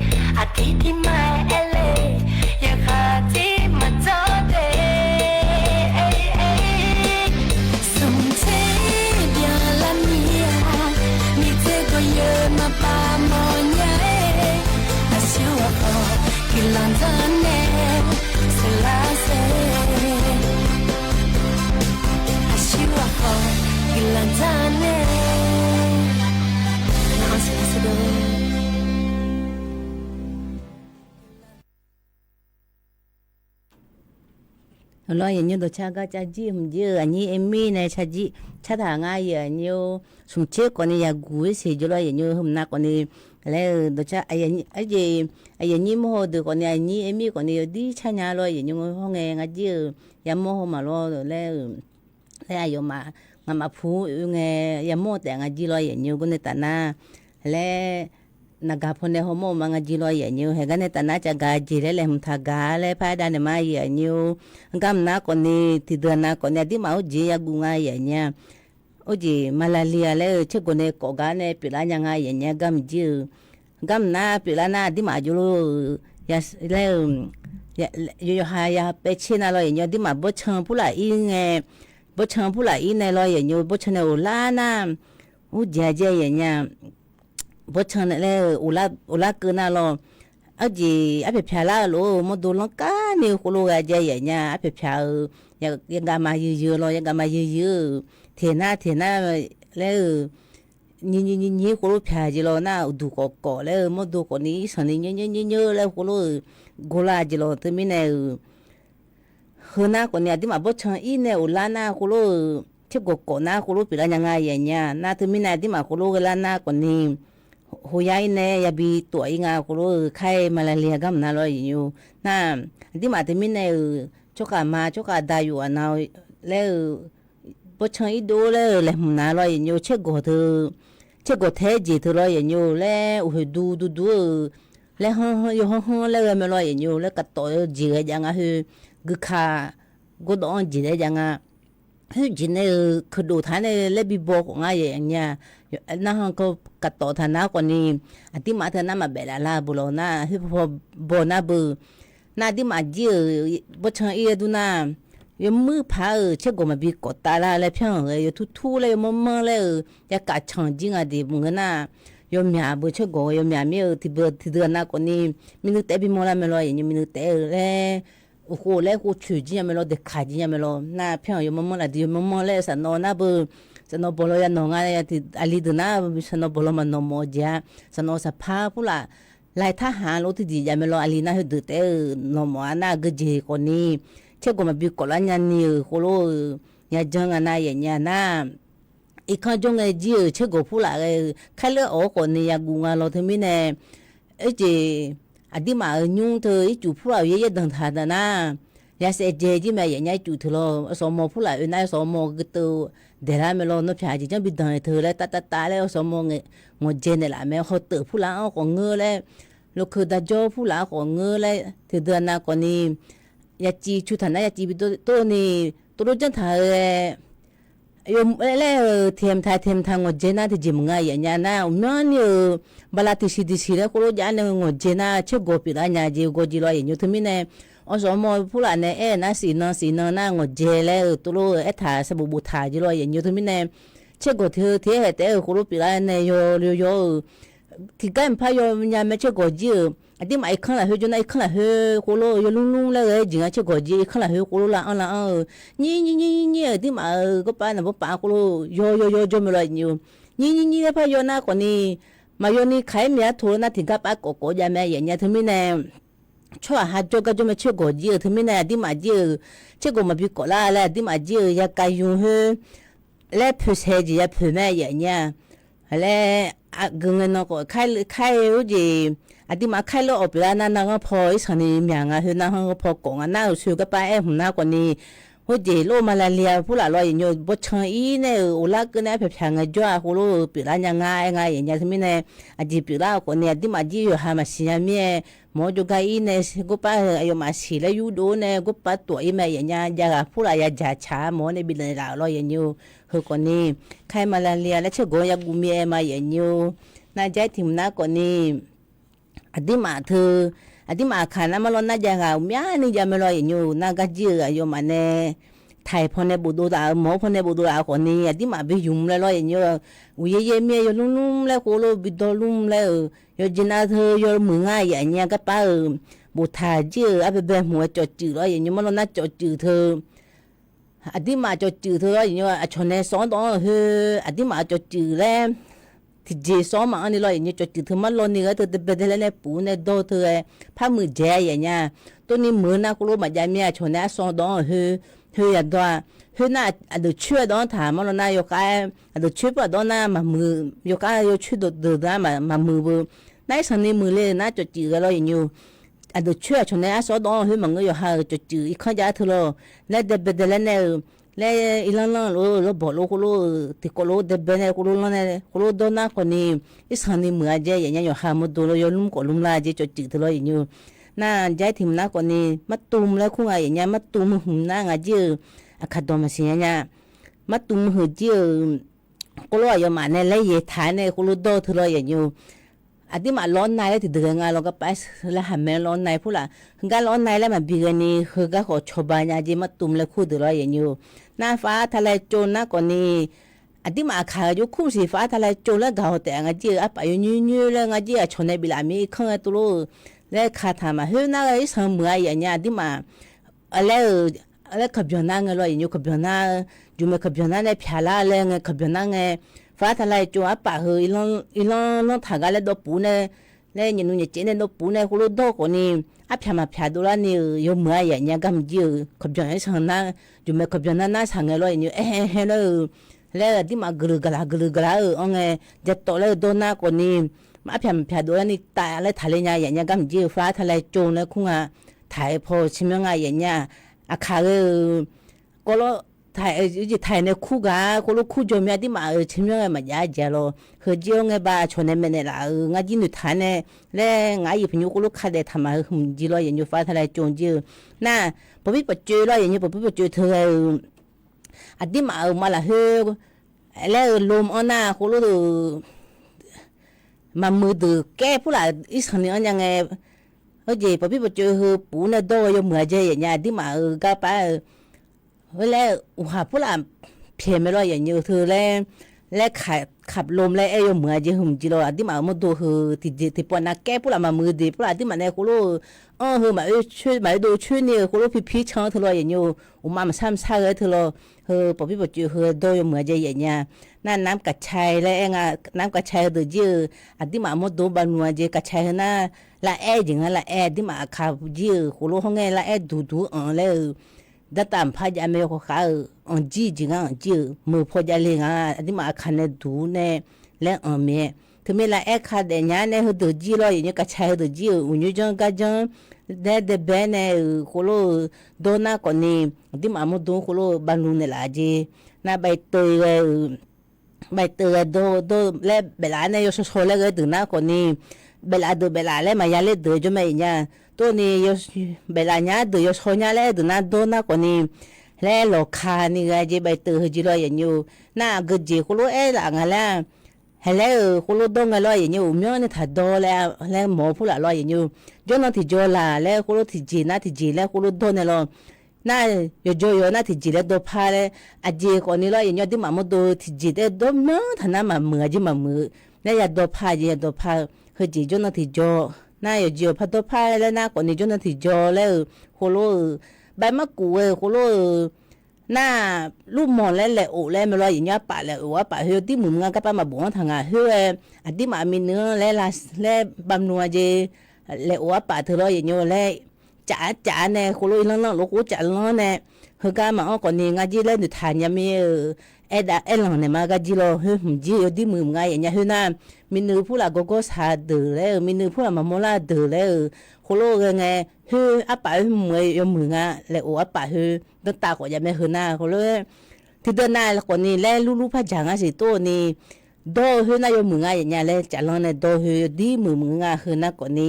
aqdir tirma aerle, yaqkhav tiq maqdzawr de. Smqtser byanlar mir-aq, miqdzer gawqyoeq maqpar mawrnya-aer, aqsur aqkhawf guiqlanq tanqnae sheuqlar shae. Aqsur aqkhawf guiqlanq tanqnae. Heulof-aer yaeqnyoer dawqcar gar carjir hmq jir-eu aqnyir Amy nae carjir cartaq nga yaeqnyoer. Smqtser khawfni yaqguq-aer siq jawr lawr yaeqnyoer hmq nav khawfni laer-eu dawqcar aqjeq aqyuif aqnyir mawr haw deuq khawfni aqnyir Amy khawfni yawdir car nya lawr yaeqnyoer hawr ngae ngar jir-eu yamawr haw maqlawr laer-eu laer aqyawfmaf ngamaf pu oe ngae yamawr taef nga jir lawr yaeqnyoer gawrnae taf nar laer naqgaq pawnae hawmawr-eu ma nga jir lawr yaeqnyoer haeq gar nae taf nar cavgaq jeq laer laeqhmq taqgaq laer par dav naeq ma yaeqnyoer. Ngar mq nar khawfni tiqdeuq nav khawfni aqdirmaf urjeq yaguf nga yaeqnyoer. Urjeq malaria laer-eu caergawq nae kawf gar nae pyeuflar nya nga yaeqnyoer gar mq jir-eu. Gar mq nar pyeuflar nar aqdirmaf jawrlor-eu laer-eu yawqha ya paev tser nav lawr yaeqnyoer aqdirmaf bawrtsan purlaf ir ngae, bawrtsan purlaf ir nae lawr yaeqnyoer bawrtsan nae uqlar nar, urjeq-a jae yaeqnyoer bawrtsan nae laer-eu uqlar keuv nar lawr. Arjeq arpyaq pyaq lar-eu lof-eu mawrdo lanrkar ni khoerlof ghae jae yaeqnyoer arpyaq pyaq-eu yagavma yuiq yuiq-eu lawr yagavma yuiq yuiq-eu teq nar teq nar laer-eu nyi nyi nyi nyi khoerlof pyaq jeq lawr nar uqduq khawf kawf laer-eu mawrdo khawfni irsanq ni nymr nymr nymr nymr laer khoerlof-eu gorlar jeq lawr teumirnae-euq Heu nar khawfni aqdirmaf bawrtsan ir nae uqlar nar khoerlof-eu, tsergawq kawf nar khoerlof pyeuflar nya nga yaeqnya. Nar teumirnae aqdirmaf khoerlof ghaelar nar khawfni, hoyar ir nae yabi tof-ir nga khoerlof-eu kar-aer malaria gar mq nar lawr yaeqnya. Nar aqdirmaf teumirnae-euq tsawrkhav ma tsawrkhav da yuf-aq na laer-eu, bawrtsan ir dov laer-eu laeqhmq na lawr yaeqnya. Tsergawq teu, tsergawq tae-aer jeq teu lawr yaeqnya laer uqhoeq du du du-eu laer hanr hanr yawhanr hanr laer ghae mae lawr yaeqnya laer kavtawf-eu jeq ghae jav nga khoer, guikaq gordawv-anr jeq laer jav nga. Khoer jeq nae-eu keuqdov taq nae laer bibaw khawf nga yaeqnya. Narhaq kavtawf taq nar khawfni, aqdirmaf teu nar maqbaef laf lar beu lawr nar khoer baw nar beu. Nar aqdirmaf jir-euq bawrtsan ir-aer dur nar, yawmuir paq-euq tsergawq maqbi kawf taf lar laer pyanr-euq ghae yawtur tur laer yawmanr manr laer-eu, yakaf canq jir nga de mq ngeur nar, yawmyaq beu tsergawq ghae yawmyaq mir-eu tiqdeuq tiqdeuq nav khawfni, mirnui taef-aer bimanr lar mae lawr yaeqnya mirnui taef-eu laer, uqkhov laer khov coeq jir nya mae lawr daeqkaq jir nya mae lawr nar pyanr-euq yawmanr manr laf dui yawmanr manr laer-eu saqnawv nar beu, saqnawv bawq law yanawq nga, aqli deuq nar saqnawv bawq law maqnawq mawf-eu jeq-a, saqnawv saqpar purlaf lai tarhaq lof tiqjeq jav mae lawr aqli nar heudeuq taef-eu nawq mawf-a nar aqgeu jeq khawfni, tsergawq maqbi kawf lar nyani-euq khoerlof-eu, yajanr nga nar yaeqnya nar irkanr jawr ngae jir-euq tsergawq purlaf ghae-euq kaerleur-awq-awr khawfni yaguv nga lawr teumirnae, oerjeq aqdirmaf-euq nymr teu ircuf purlaf-euq yaeryaer danqtaq daq nar, yasaev dzae jir mae yaeqnya ircuf teu lawr awsawq mawq purlaf oe nar awsawq mawq geu teu daeqlar mae lawr nawr pyaq jeq janr bi danq-eu teu laer tav tav tav laer awsawq mawq ngawqdzae naeqlaf mae hawteuq purlaf-anr khawf ngeur laer, lokeu darjawr purlaf-anr khawf ngeur laer tiqdeuq nav khawfni, yaciv cu taq nar yaciv bi tov ni, tov lof janr taq-eu ghae laer-eu teqhmq taq teqhmq taq ngawqdzae nar tiqjeq maqnga yaeqnya nar uqmyanr ni-euq bala tiqsiq tiqsiq laer khoerlof jav nae ngawqdzae nar tsergawq pyeuflar nya jeq gawjeq lawr yaeqnya teumirnae, awsawq mawq purlaf nae aer-eu nar siqnan siqnan nar ngawqdzae laer-eu tov lof-eu aertaq sanqbof boftaq jeq lawr yaeqnya teumirnae, tsergawq teu tiq-aer haeq taef-aer-euq khoerlof pyeuflar nae yaw yaw yaw-eu tiqgar mqpar yawnya mae tsergawq jir-euq aqdirmaf irkanr lafkhoer jawr nar irkanr lafkhoer khoerlof-eu yawlmr lmr laer ghae-aer jeq nga tsergawq jir irkanr lafkhoer khoerlof lav-anr lav-anr-eu, nyir nyir nyir nyir-eu aqdirmaf-euq gawrpav naqbawr pav khoerlof yaw yaw yaw jawr mae lawr yaeqnya. nyir nyir nyir laer par yaw nar khawfni, maqyaw ni kaq-aer miq-ar to nar tiqgar pav kawf kawf jav mae yaf nya teumirnae, tsawrhaq ha jawr gar jawr mae tsergawq jir-eu teumirnae aqdirmaf jir-euq tsergawq maqbi kawf lar laer aqdirmaf jir-euq yakav yur khoer laer poeqsaeq jeq yapoeq mae yaf nya. Laer aqgeu ngae nan khawf kar-eu jeq, aqdirmaf kar-eu lawr-awq pyeuflar nar narghanr paw irsanq ni myaq nga khoer narghanr paw kawf nga nar-euq soe garpav aer hmq nar khawfni, khoerjeq lor-eu malalia purlaf lawr yaf nymr-eu bawrtsanq ir nae-euq oqlar keuv nae arpyaq pyaq ngae jawr-a khoerlof-eu pyeuflar nya nga aer nga yaf nya teumirnae, aqjeq pyeuflar-eu khawfni aqdirmaf jir yawqha maqsiq nya mir-aer, mawr jawrgar ir nae gorpav heu aqyawfmaf siq laer yurdov nae gorpav tawf ir mae yaf nya jav ghaq purlaf ya dzaq tsaq-a mawr nae bi naeqlaf-euq lawr yaf nymr-eu. Heu khawfni, kar-aer malalia laer tsergawq-anr yaguv mir-aer ma yaf nymr-eu. Nar jar-aer tiq hmq nar khawfni, aqdirmaf teu, aqdirmaf aqkaq nar marlawr nar jav ghaq uqmyani jav mae lawr yaf nymr-eu. Nar gar jir-euq aqyawfmaf nae taiq pawnae bofdov taf-euq mawq-anr pawnae bofdov taf-euq khawfni aqdirmaf bi ymq laer lawr yaf nymr-eu. Uqyaer yaer mir-aer yaw lmr lmr laer khoerlof bi dawr lmr laer-euq yawjeq nav teu yawmuiq nga yaf nya garpav-euq boftaq jir-euq arbaebae hmq-aer cawfcuif lawr yaf nymr marlawr nar cawfcuif teu aqdirmaf cawfcuif teu lawr yaf nymr aqcawq nae sawv-anr dawv-anr-euq khoer aqdirmaf cawfcuif laer tiqjeq sawv-anr maqanr ni lawr yaf nymr cawfcuif teu marlawr ni ghae teu daebae dae laer nae puf nae dawr teu-aer par muiqdzaeq yaf nya. Tov ni muiq-eu nar khoerlof maqjav mir-a aqcawq nae arsawv dawv-anr-euq khoer, khoer yadawr-a. Khoer nar aqdeuq coer-aer dawv-anr taq marlawr nar yawkhav-aer aqdeuq coer pur-aq dawv-anr nar maqmuiq, yawkhav yawcoer deuq deuq-anr maqmuiq beu. Nar irsanq ni muiqle-euq nar cawfcuif ghae lawr yaf nymr-eu. Aqdeuq coer aqcawq nae arsawv dawv-anr-euq khoer maqngeur yawqha-euq cawfcuif irkanr jav-ar teu lawr laer daebae dae laer nae-euq laer irlanr lanr lof-eu lawrbawq lof khoerlof-eu tiqkawv lof daebae nae khoerlof lanr nae khoerlof dawr nar khawfni, irsanq ni muiq-a jeq yaf nya yawqha mawrdo lawr yaw lmr khawf lmr lar jeq cawfcuif teu lawr yaf nymr-eu. Nar jar-aer tiq hmq nar khawfni, martuv laer kur nga yaf nya martuv hmq nar ngaq jir-euq aqkaq dawq maqsiq nya nya. Martuv heuq jir-euq khoerlof aqyawfmaf nae laer yaeq taq-aer nae khoerlof dawr teu lawr yaf nymr-eu. Aqdirmaf lawr nai laer tiqdeuq ghae nga lawr garpav laer haq mae lawr nai purlaf, heugar lawr nai laer maqbi ghae ni heugar khawf cawba nya jeq martuv laer kur deuq lawr yaf nymr-eu. Nar far taq laer tsov nar khawfni, aqdirmaf aqkaq-euq jawrkur siq far taq laer tsov laer gaq-awq taef-a ngaq jir-euq arpaf yawnyoer nyoer laer ngaq jir aqcawq nae biflaf mir irkanr ghae tov lor-eu laer ka taq maqhoer nar ghae irsanq muiq-a yaf nya aqdirmaf laer-euq laer kaqbyanq nar ngae lawr yaf nymr kaqbyanq nar, jmqmaeq kaqbyanq nar nae pyaq lar laer ngae kaqbyanq nar ngae, far taq laer tsov arpaf heu irlanr lanr taq gar laer dawv puf nae, laer nyaef nuv nyaef caev nae dawv puf nae khoerlof dawr khawfni, arpyaq maqpyaq dovlar ni-euq yawmuiq-a yaf nya garma jir-euq kaqbyanq irsanq nar, jmqmaeq kaqbyanq nar nar saq ngae lawr yaf nymr aer haer laer-euq laer-eu aqdirmaf guiqleuq gaqlaq guiqleuq gaqlaq-euq anr ngae, jatawv laer-eu dawr nar khawfni, arpyaq maqpyaq dovlar ni taf laer taqler nya yaf nya garma jir-euq far taq laer tsov laer kur nga, taq-aer paw tsirmyanr nga yaf nya, aqkaq ghae-euq kawvlawr taq-aer jeq taq-aer nae kur gaq khoerlof kur jawr mir aqdirmaf-euq tsirmyanr ghae maqjav-a jeq-a lawr. Heujir-awr ngae ba aqcawq nae maeqnaeq laf-euq ngaq jir noeqtaq nae laer ngaq-aer yif paqnymr khoerlof ka daef taq maqheu hmq jir lawr yaf nymr far taq laer tsov jir-eu. Nar pawqpir pawqtsoeq lawr yaf nymr pawqpir pawqtsoeq teu ghae-eu aqdirmaf-euq ma lafkhoer laer-eu lom anr nar khoerlof-eu maqmuiq deuq kaer purlaf irsanq ni anr nya ngae, heujeq pawqpir pawqtsoeq heu puf nae dawr-eu yawmuiq-a jeq yaf nya aqdirmaf-euq garpav-eu laer uqhaq purlaf pyaeq mae lawr yaf nymr-eu teu laer, laer kaq lom laer aer yawmuiq-a jeq hmq jir lawr aqdirmaf-euq mawrdo heu tiqjeq tiqpawf nav kaer purlaf maqmuiq deuq purlaf aqdirmaf nae khoerlof-eu anr heu maqoe dov coer ni-eu khoerlof pirpir can-anr teu lawr yaf nymr-eu uqmav maqsar maqsar ghae teu lawr. Heu pawqpir pawqtsoeq heu dawr yawmuiq-a jeq yaf nya. Nar namr kaqcae laer aer nga, namr kaqcae heudeuq jir-eu aqdirmaf mawrdo bavnuv-a jeq kaqcae heu nar, lar-aer jeq ngar lar-aer aqdirmaf aqkaq jir-euq khoerlof hawr ngae lar-aer duq duq-eu anq laer-euq dartav mqpar jav mae yawkawv khar-euq anq jir jeq ngar anq jir-euq meuq paw javle nga aqdirmaf aqkaq nae duq-ur nae laer anq mae. Teumirnae lar-aer ka daef nya nae heudeuq jir lawr yaf nymr kaqcae heudeuq jir-euq uqnymr janr gar janr laer daebae nae-euq khoerlof-eu dawr nar khawfni, aqdirmaf mawrdo khoerlof-eu bavnuv naeqlaf jeq. Nar bafteuv ghae-euq bafteuv ghae dawr dawr laer baeflaf nae yawshaw shaw laer ghae deuq nar khawfni, baeflaf deuq baeflaf laer maqya ler deuq jawr mae yaf nya. Tov ni baeflaf nya deuq yawshaw nya laer deuq nar dawr nar khawfni, laer lawqka ni ghae jeq bafteuv heu jeq lawr yaf nymr-eu. Nar aqgeu jeq khoerlof aer laf nga laer, haeq laer-euq khoerlof dawr ngae lawr yaf nymr-eu uqmyanr nae taq dawr laer, laer mawq-eu purlaf lawr yaf nymr-eu. Jawrnan tiqjaw laq laer khoerlof tiqjeq nar tiqjeq laer khoerlof dawr nae lawr. Nar yawqjawr yawq nar tiqjeq laer dawr par laer, aqjeq khawfni lawr yaf nymr aqdirmaf mawrdo tiqjeq taef dawr myanr taq nar maqmuiq aqjeq maqmuiq-eu laer yadawr par jeq yadawr par-eu. Heujeq jawrnan tiqjaw nar yawqjeq yawqpar dawr par laer nar khawfni jawrnan tiqjaw laer-euq khoerlof-eu, bav markuf ghae-euq khoerlof-eu Nar, lurmanq laer laeq of laer mae lawr, aqyawfnyaf arpaf laeq of arpaf khoer yawdir muiq nga garpav maqbof-anr taq ngaq khoer-aer, aqdirmaf minui-anr laer la laer bamluf-a jeq, laeq of arpaf teu lawr aqyawfnyaf laer, caf-a caf-a nae khoerlof irlanr lanr lof khoer caf lanr nae, heugar maqanr khawfni ngar jir laer noeqtaq nya mir-euq, aerdav aerlanq naeq ma gar jir lawr, khoer hmq jir yawdir muiq nga aqyawfnyaf khoer nar, minui purlaf gawrgawr shaq deuq laer-euq, minui purlaf maqmawr lar deuq laer-euq, khoerlof ghae ngae, khoer arpaf khoer hmq-aer yawmuiq nga, laeq of arpaf khoer danrtav khawf jav mae heu nar khoerlof-aer, tiqdeuq nav khawfni laer lurlur par dzaq ngar siq tov-eu ni, dawr-eu khoer nar yawmuiq nga aqyawfnyaf laer caf lanr nae dawr khoer yawdir muiq muiq nga heu nar khawfni,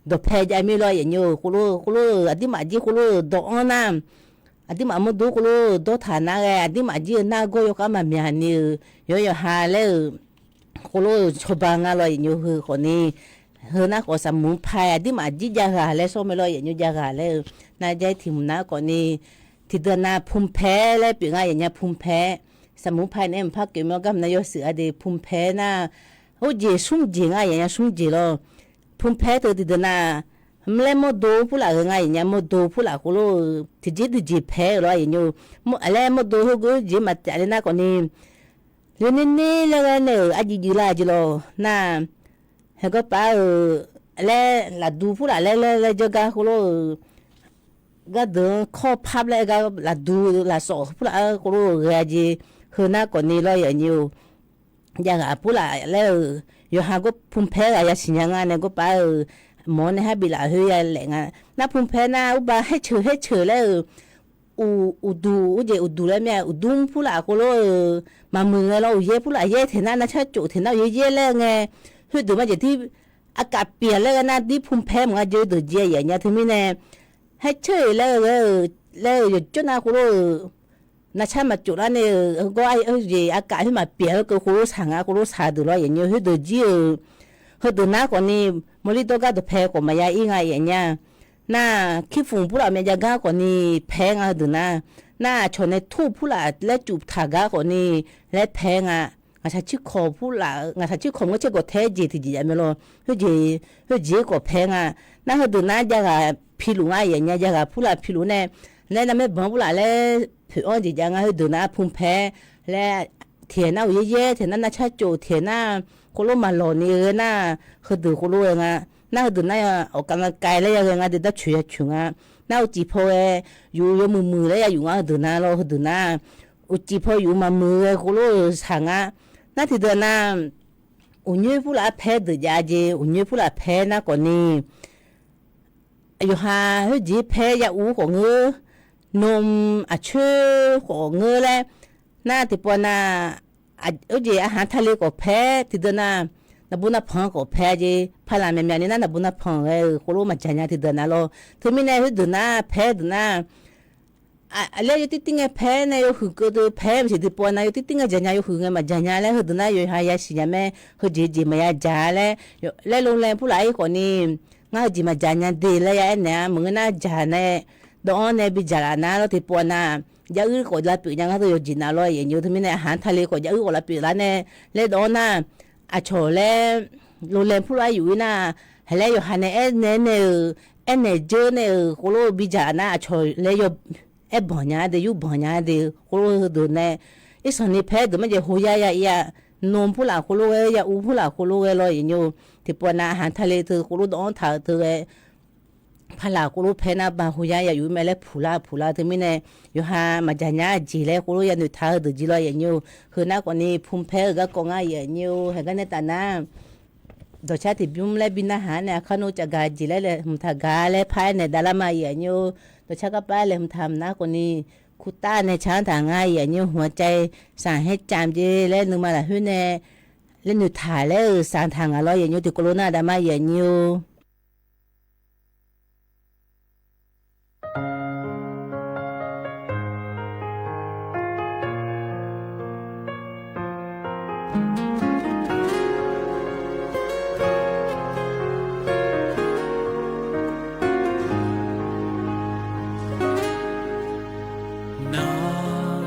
dawqpae jav mir lawr aqyawfnyaf-euq khoerlof khoerlof-euq aqdirmaf jir khoerlof-euq dawq-anr nar, aqdirmaf mawrdo khoerlof-euq dawrtaq nar ghae aqdirmaf jir-eu nar gawr yawkhav maqmyaq ni-euq yawqyawq ha laer-euq, khoerlof-euq cawba nga lawr aqyawfnyaf heu khawfni, heu nar khawf saqmuq pae aqdirmaf jir jav ghaq laer sawr mae lawr aqyawfnyaf jav ghaq laer-euq, nar jav-ir tiq hmq nar khawfni, tiqdeuq nav pumq pae laer pyeuf nga aqyawfnyaf pumq pae, saqmuq pae naeq-aer mqpar keuvmawr gar hmq nar yawshuif aqdui pumq pae nar, or jeq smr jeq nga aqyawfnyaf smr jeq lawr, pumq pae teu tiqdeuq nav, laer mawrdo purlaf ghae nga aqyawfnyaf mawrdo purlaf khoerlof-euq tiqjeq dui jeq pae-eu lawr aqyawfnyaf, laer mawrdo khoergeu jeq maqtaf le nar khawfni, yawner ner laer ghae nae-euq arjir juif la jeq lawr nar, heugar pav-euq laer lafdu purlaf laer laer laer janr gar khoerlof-euq, gardeuq-anr kawr par laer gar lafdu lafsawf purlaf-aer khoerlof-euq ghae-a jeq, heu nar khawfni lawr aqyawfnyaf-or, jav ghaq purlaf laer-euq, yawqha gawr pumq pae ghaq yasiq nya nga nae gawr pav-euq, mawq-anr nae har biflaf khoer ya laef nga. Nar pumq pae nar urba haer ceuq haer ceuq laer-euq, uqduq, urjeq uqduq laer mir-a, uqdmr purlaf khoerlof-euq maqmuiq ngae lawr, uqyaer purlaf yaer taeq nar, narcar cof taeq nar, uqyaer yaer laer ngae, khoerdeuq marjeq tir, aqkaf pyeuf laer ghae nar dir pumq pae maqnga jeq deuq jeq aqyawfnyaf teumirnae, haer ceuq laer-eu ghae-euq laer-euq yawqjawr nar khoerlof-euq, narcar maqcof lar nae-euq gawr-a, jeq aqkaf khoer maqpyeuf-eu keuv khoerlof shaq nga, khoerlof shaq deuq lawr aqyawfnyaf khoerdeuq jir-euq, heudeuq nar khawfni, mawrlir dawrgar dawqpae khawf maqya ir nga aqyawfnyaf. Nar, kirfmq purlaf myav jav gar khawfni pae nga heudeuq nar. Nar, aqcawq nae tur purlaf laer cuf taq gar khawfni laer pae nga. Ngaqshaq cirkawq purlaf, ngaqshaq cirkawq ngeur caer gawq tae jeq tiqjeq jav mae lawr. Khoerjeq, khoerjeq khawf pae nga. Nar, heudeuq nar jav ghaq piluf nga aqyawfnyaf, jav ghaq purlaf piluf nae, laer narmaer banq purlaf laer poeq-anr jeq jav nga heudeuq nar pumq pae laer, tiq nar uqyaer yaer, tiq nar narcar cof, tiq nar khoerlof maqlawq ni ghae nar, heudeuq khoerlof ghae nga. Nar heudeuq nar awqkav navkav laer ya ghae nga deuq darcoeq ya coeq nga. Nar uqcif paw ghae, yuf yawmuiq muiq laer ya yuf nga heudeuq nar lawr heudeuq nar, uqcif paw yuf maqmuiq ghae khoerlof-euq shaq nga. Nar tiqdeuq nar, uqnyoer purlaf-aer pae deuq jav jeq, uqnyoer purlaf pae nar khawfni, yawqha khoerjeq pae ya uv khawf ngeur, nm aqcoer khawf ngeur laer, nar tiqpawf nar, khoerjeq aqhaq tale khawf pae tiqdeuq nar, naqbu navpanq khawf pae jeq, paqlaq myaqmyaq ni nar naqbu navpanq ghae-euq khoerlof maqjaq nya tiqdeuq nar lawr. Teumirnae khoerdeuq nar pae deuq nar, laer yawtir tir ngae pae nae yawhuiq keuv deuq pae maqsiq tiqpawf nar yawtir tir ngae jaq nya yawhuiq ngae maqjaq nya laer heudeuq nar yawqha yasiq nya mae, heujeq jeq maqya jaq laer, laer lolae purlaf-ir khawfni, ngar heujeq maqjaq nya de laer ya aernaeq-a maqngeur nar jaq nae, dawv-anr nae bi jaq laf nar lawr tiqpawf nar, jav uir khawf lavpyeuf nya ngar deuq yawjeq nav lawr aqyawfnyaf-or. Teumirnae aqhaq tale khawf jav uir khawf lavpyeuf lar nae, laer dawv-anr nar, aqcawq laer, lolae purlaf-aer yuf-ir nar, haq laer yawqha nae aernaeq nae-euq, aernaeq dzeur nae-euq khoerlof bi jaq nar aqcawq laer aer banq nya-a de, yur banq nya-a de khoerlof heudeuq nae, irsanq ni pae deuq marjaeq hoya ya ir-a, nm purlaf khoerlof ghae, ya uv purlaf khoerlof ghae lawr aqyawfnyaf-or. Tiqpawf nar aqhaq tale teu khoerlof dawv-anr taq-euq teu ghae, paqlaq khoerlof pae nar ba hoya ya yuf-ir mae laer puqlar puqlar teumirnae, yawqha maqjaq nya-a jeq laer khoerlof ya noeqtaq heudeuq jir lawr aqyawfnyaf-or. Heu nar khawfni pumq pae-eu garkawv ngar aqyawfnyaf-or. Haeqgar nae taf nar, dawqcar tiqbymr laer bi narhaq-anr nae aqkar nawr cavgaq jeq laer laeqhmq taq gaq laer par-aer naeq davlar ma aqyawfnyaf-or. Dawqcar garpav laeqhmq taq mq nar khawfni, kurtav nae car-anr taq ngar aqyawfnyaf-or. Hmq-a cav-ir saq haer cam jeq laer nuima lafkhoer nae laer noeqtaq laer-euq saq taq ngaq lawr aqyawfnyaf-or. Tiqkawv lof nar dav ma aqyawfnyaf-or. Nawr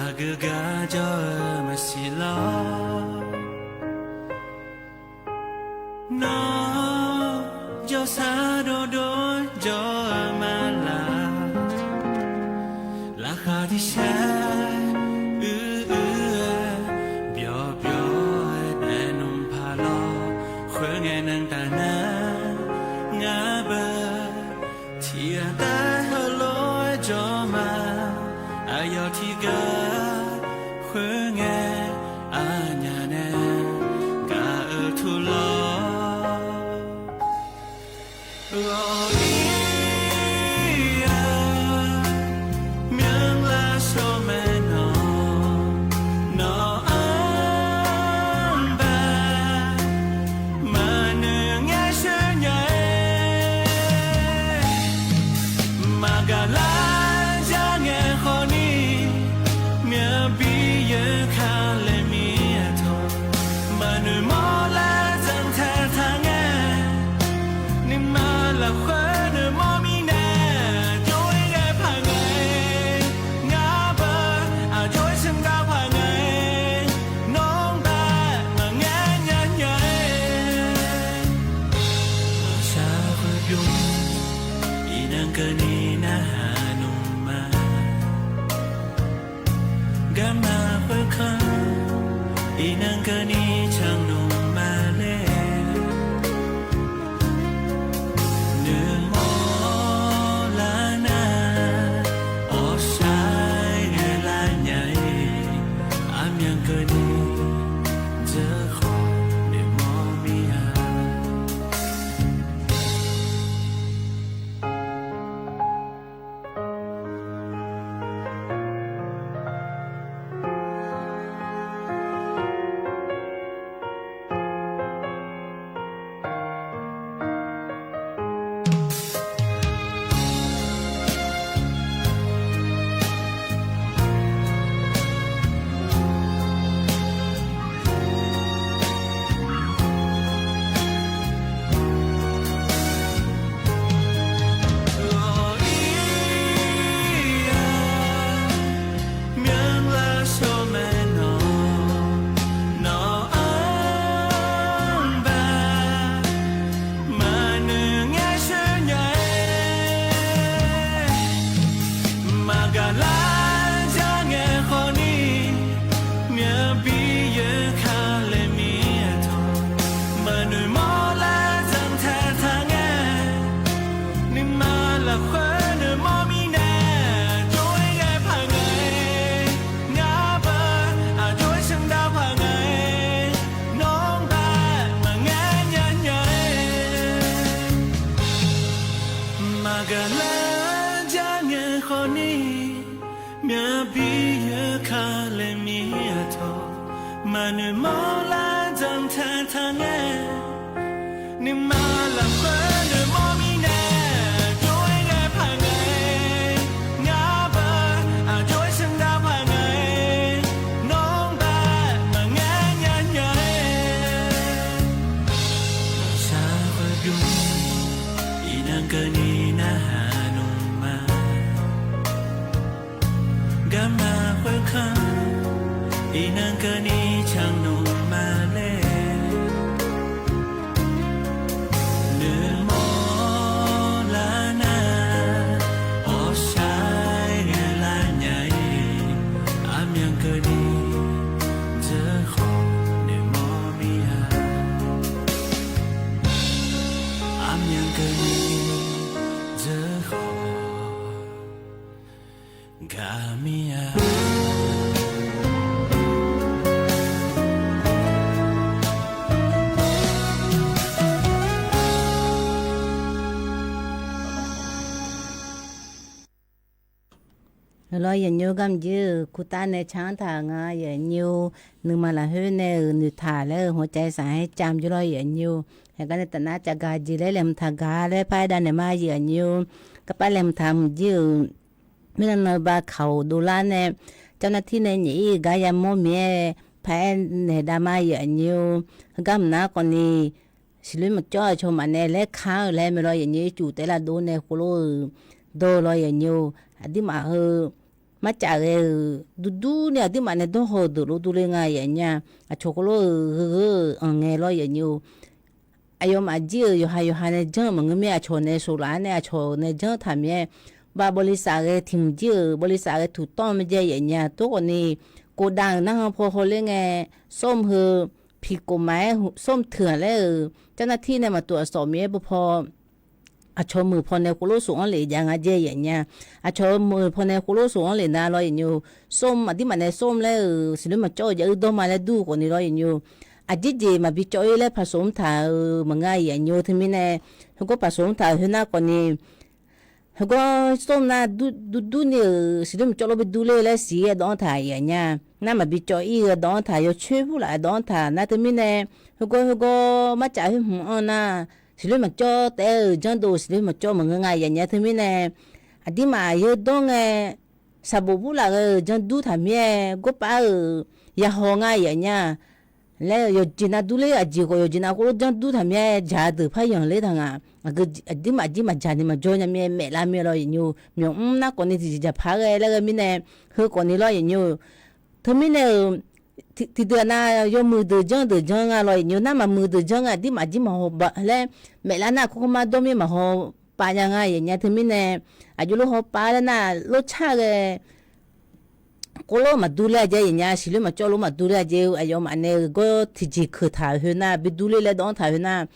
aqgeu gar jawr-eu maqsiq lawr. Nawr jawrsar dovdov jawr-eu ma laq. Laqkhaq tiq shar uir uir-eu, byawq byawq-aer naeq nmr paq lawr, khoerngae nan taf nar, ngar beu tiqghaq taef heulof-aer jawr ma. Aqyawf tiqgar khoerngae aqnyaf nae gaq-eu tur lawr. Ghawq-ir-a, myanrlar shawr mae nawq, nawq-anr baq maqnoeq ngaer sheuq nya-aer, maqgaq lar jar ngae khawf ni, myavbi yeu ka laer mir-a tawq, maqnoeq mawrlar zanqtaeq taq ngae, nuima lafkhoer noeqmawr mirnae, jov-ir ghae paq ngae, ngar beu aqjox-aer sheuq gar paq ngae, nawr baq maqngaer nya nya-aer, maqshaq khoer bymr, iqnan keuvni narhaq nmr ma. Garma khoerkanr, iqnan keuvni canr nmr ma laer, noeqmawr lar nar, awqshaq-aer ghae lar nya-ir, aqmyan keuvni dzeur khawf noeqmawr mir-a. Ghawq-ir-a, myanrlar shawr mae nawq, nawq-anr baq maqnoeq ngaer sheuq nya-aer, maqgaq lar jar ngae khawf ni, myavbi yeu ka laer mir-a tawq, maqnoeq mawrlar zanqtaeq taq ngae, nuima lafkhoer noeqmawr mirnae, jov-ir ghae paq ngae, ngar beu aqjox-aer sheuq gar paq ngae, nawr baq maqngaer nya nya-aer, maqgaq lar jar ngae khawf ni, myavbi yeu ka laer mir-a tawq, maqnoeq mawrlar zanqtaeq taq ngae, nuima lafkhoer noeqmawr mirnae, jov-ir ghae paq ngae, ngar beu aqjox-aer sheuq gar paq ngae, nawr baq maqngaer nya nya-aer, maqshaq khoer bymr, iqnan keuvni narhaq nmr ma. Garma khoerkanr, iqnan keuvni canr nmr ma laer, noeqmawr lar nar, awqshaq-aer ghae lar nya-ir, aqmyan keuvni dzeur khawf noeqmawr mir-a. Aqmyan keuvni dzeur khawf gaq mir-a. Lawr, yawqnymr garmq jir-euq kurtav nae canr taq nga, yawqnymr nuima lafkhoer nae-euq noeqtaq laer-eu hawcav saq-aer camq jir lawr, yawqnymr. Heugar nae tafnar cavgaq jeq laer laeqhmq taq gaq laer par-aer dav naeq ma, yawqnymr. Garpar laeqhmq taq mq jir-euq mirnan nan ba kaq-euq dovlar nae, jawrnar tir nae nyiq ir gar yamawr mir-aer par-aer naeq dav ma, yawqnymr. Heugar mq nar khawf ni, siqloer maqcawv-eu cawq maqnaeq laer kar-eu laer mae lawr, yawqnymr. Ircuf taef lavdov nae khoerlof-euq dawr-eu lawr, yawqnymr. Aqduimaf heu marcaf ghae-euq durdur nae aqduimaf nae dawr haw-eu deuq lof durler nga, yawqnymr. Aqcawq khoerlof-euq gheu gheu-euq anq ngae lawr, yawqnymr. Aqyawfmaf jir-euq yawqha yawqha nae janr-eu maqngeur mir-aer, aqcawq nae shoflaf-aer nae aqcawq nae janr taq mir-aer, Bav บริษัท ghae tiq hmq jir-euq บริษัท ghae tuq tawr-eu mae jae yaef nya tov khawf ni, โกดัง narhaq paw hawler ngae, ส้ม heu, piqkof maq-aer ส้ม teuq-aq laer-euq เจ้าหน้าที่ nae maqtof aqsawf mir-aer beu paw, aqcawq meuq paw nae khoerlof sof-anr lef jav nga jae yaef nya. Aqcawq meuq paw nae khoerlof sof-anr lef na lawr yaef nyo. ส้ม aqdirmaf nae ส้ม laer-euq siqloer maqcawv-eu jav uir dawr ma laer dur-eu khawf ni lawr yaef nyo. Aqjeq jeq maqbi cawv-ir laer paqsof mr taq-euq maqngeur yaef nyo teumirnae, heugawr paqsof mr taq-euq khoernar khawf ni, heugawr ส้ม nar dur dur ni-euq siqloer maqcawv lof bi dur ler laer siq-aer dawv-anr taq yaef nya. Nar maqbi cawv-ir-eu dawv-anr taq, yawcoer purlaf dawv-anr taq nar teumirnae, heugawr heugawr marcaf khoer hmq-anr nar, siqloer maqcawv taef-aer-euq janrdov siqloer maqcawv maqngeur nga yaef nya teumirnae, aqdirmaf yawdawr ngae, saqbof purlaf ghae-euq janrdur taq mir-aer, gorpav-euq yahaw nga yaef nya. Laer-eu yawqjeq nav durler aqjeq khawf yawqjeq nav khoerlof janrdur taq mir-aer, jaq deuq par yanqler taq nga. Aqdirmaf jir maqjaq ni maqjawr nya mir-aer maeflar mir-aer lawr yaef nyo. Myawqmr nar khawf ni tiqjeq jaqpar ghae laer ghae mirnae, heu khawf ni lawr yaef nyo. Teumirnae-euq, tiqdeuq nav yawmuiq deuq janr deuq janr nga lawr yaef nyo. Nar maqmuiq deuq janr ngae aqdirmaf jir maqhaw ba laer, maeflar nar kawrkawr mar dawr mir maqhaw pav nya nga yaef nya teumirnae, aqjox lof haw pav laer nar lorcar ghae, khoerlof maqdur ler-a jae yaef nya, siqloer maqcawv lof maqdur ler-a jae-eu aqyawfmaf nae-eu gawr tiqjeq keuq taq-euq khoernar, bi dur ler laer dawv-anr taq khoernar,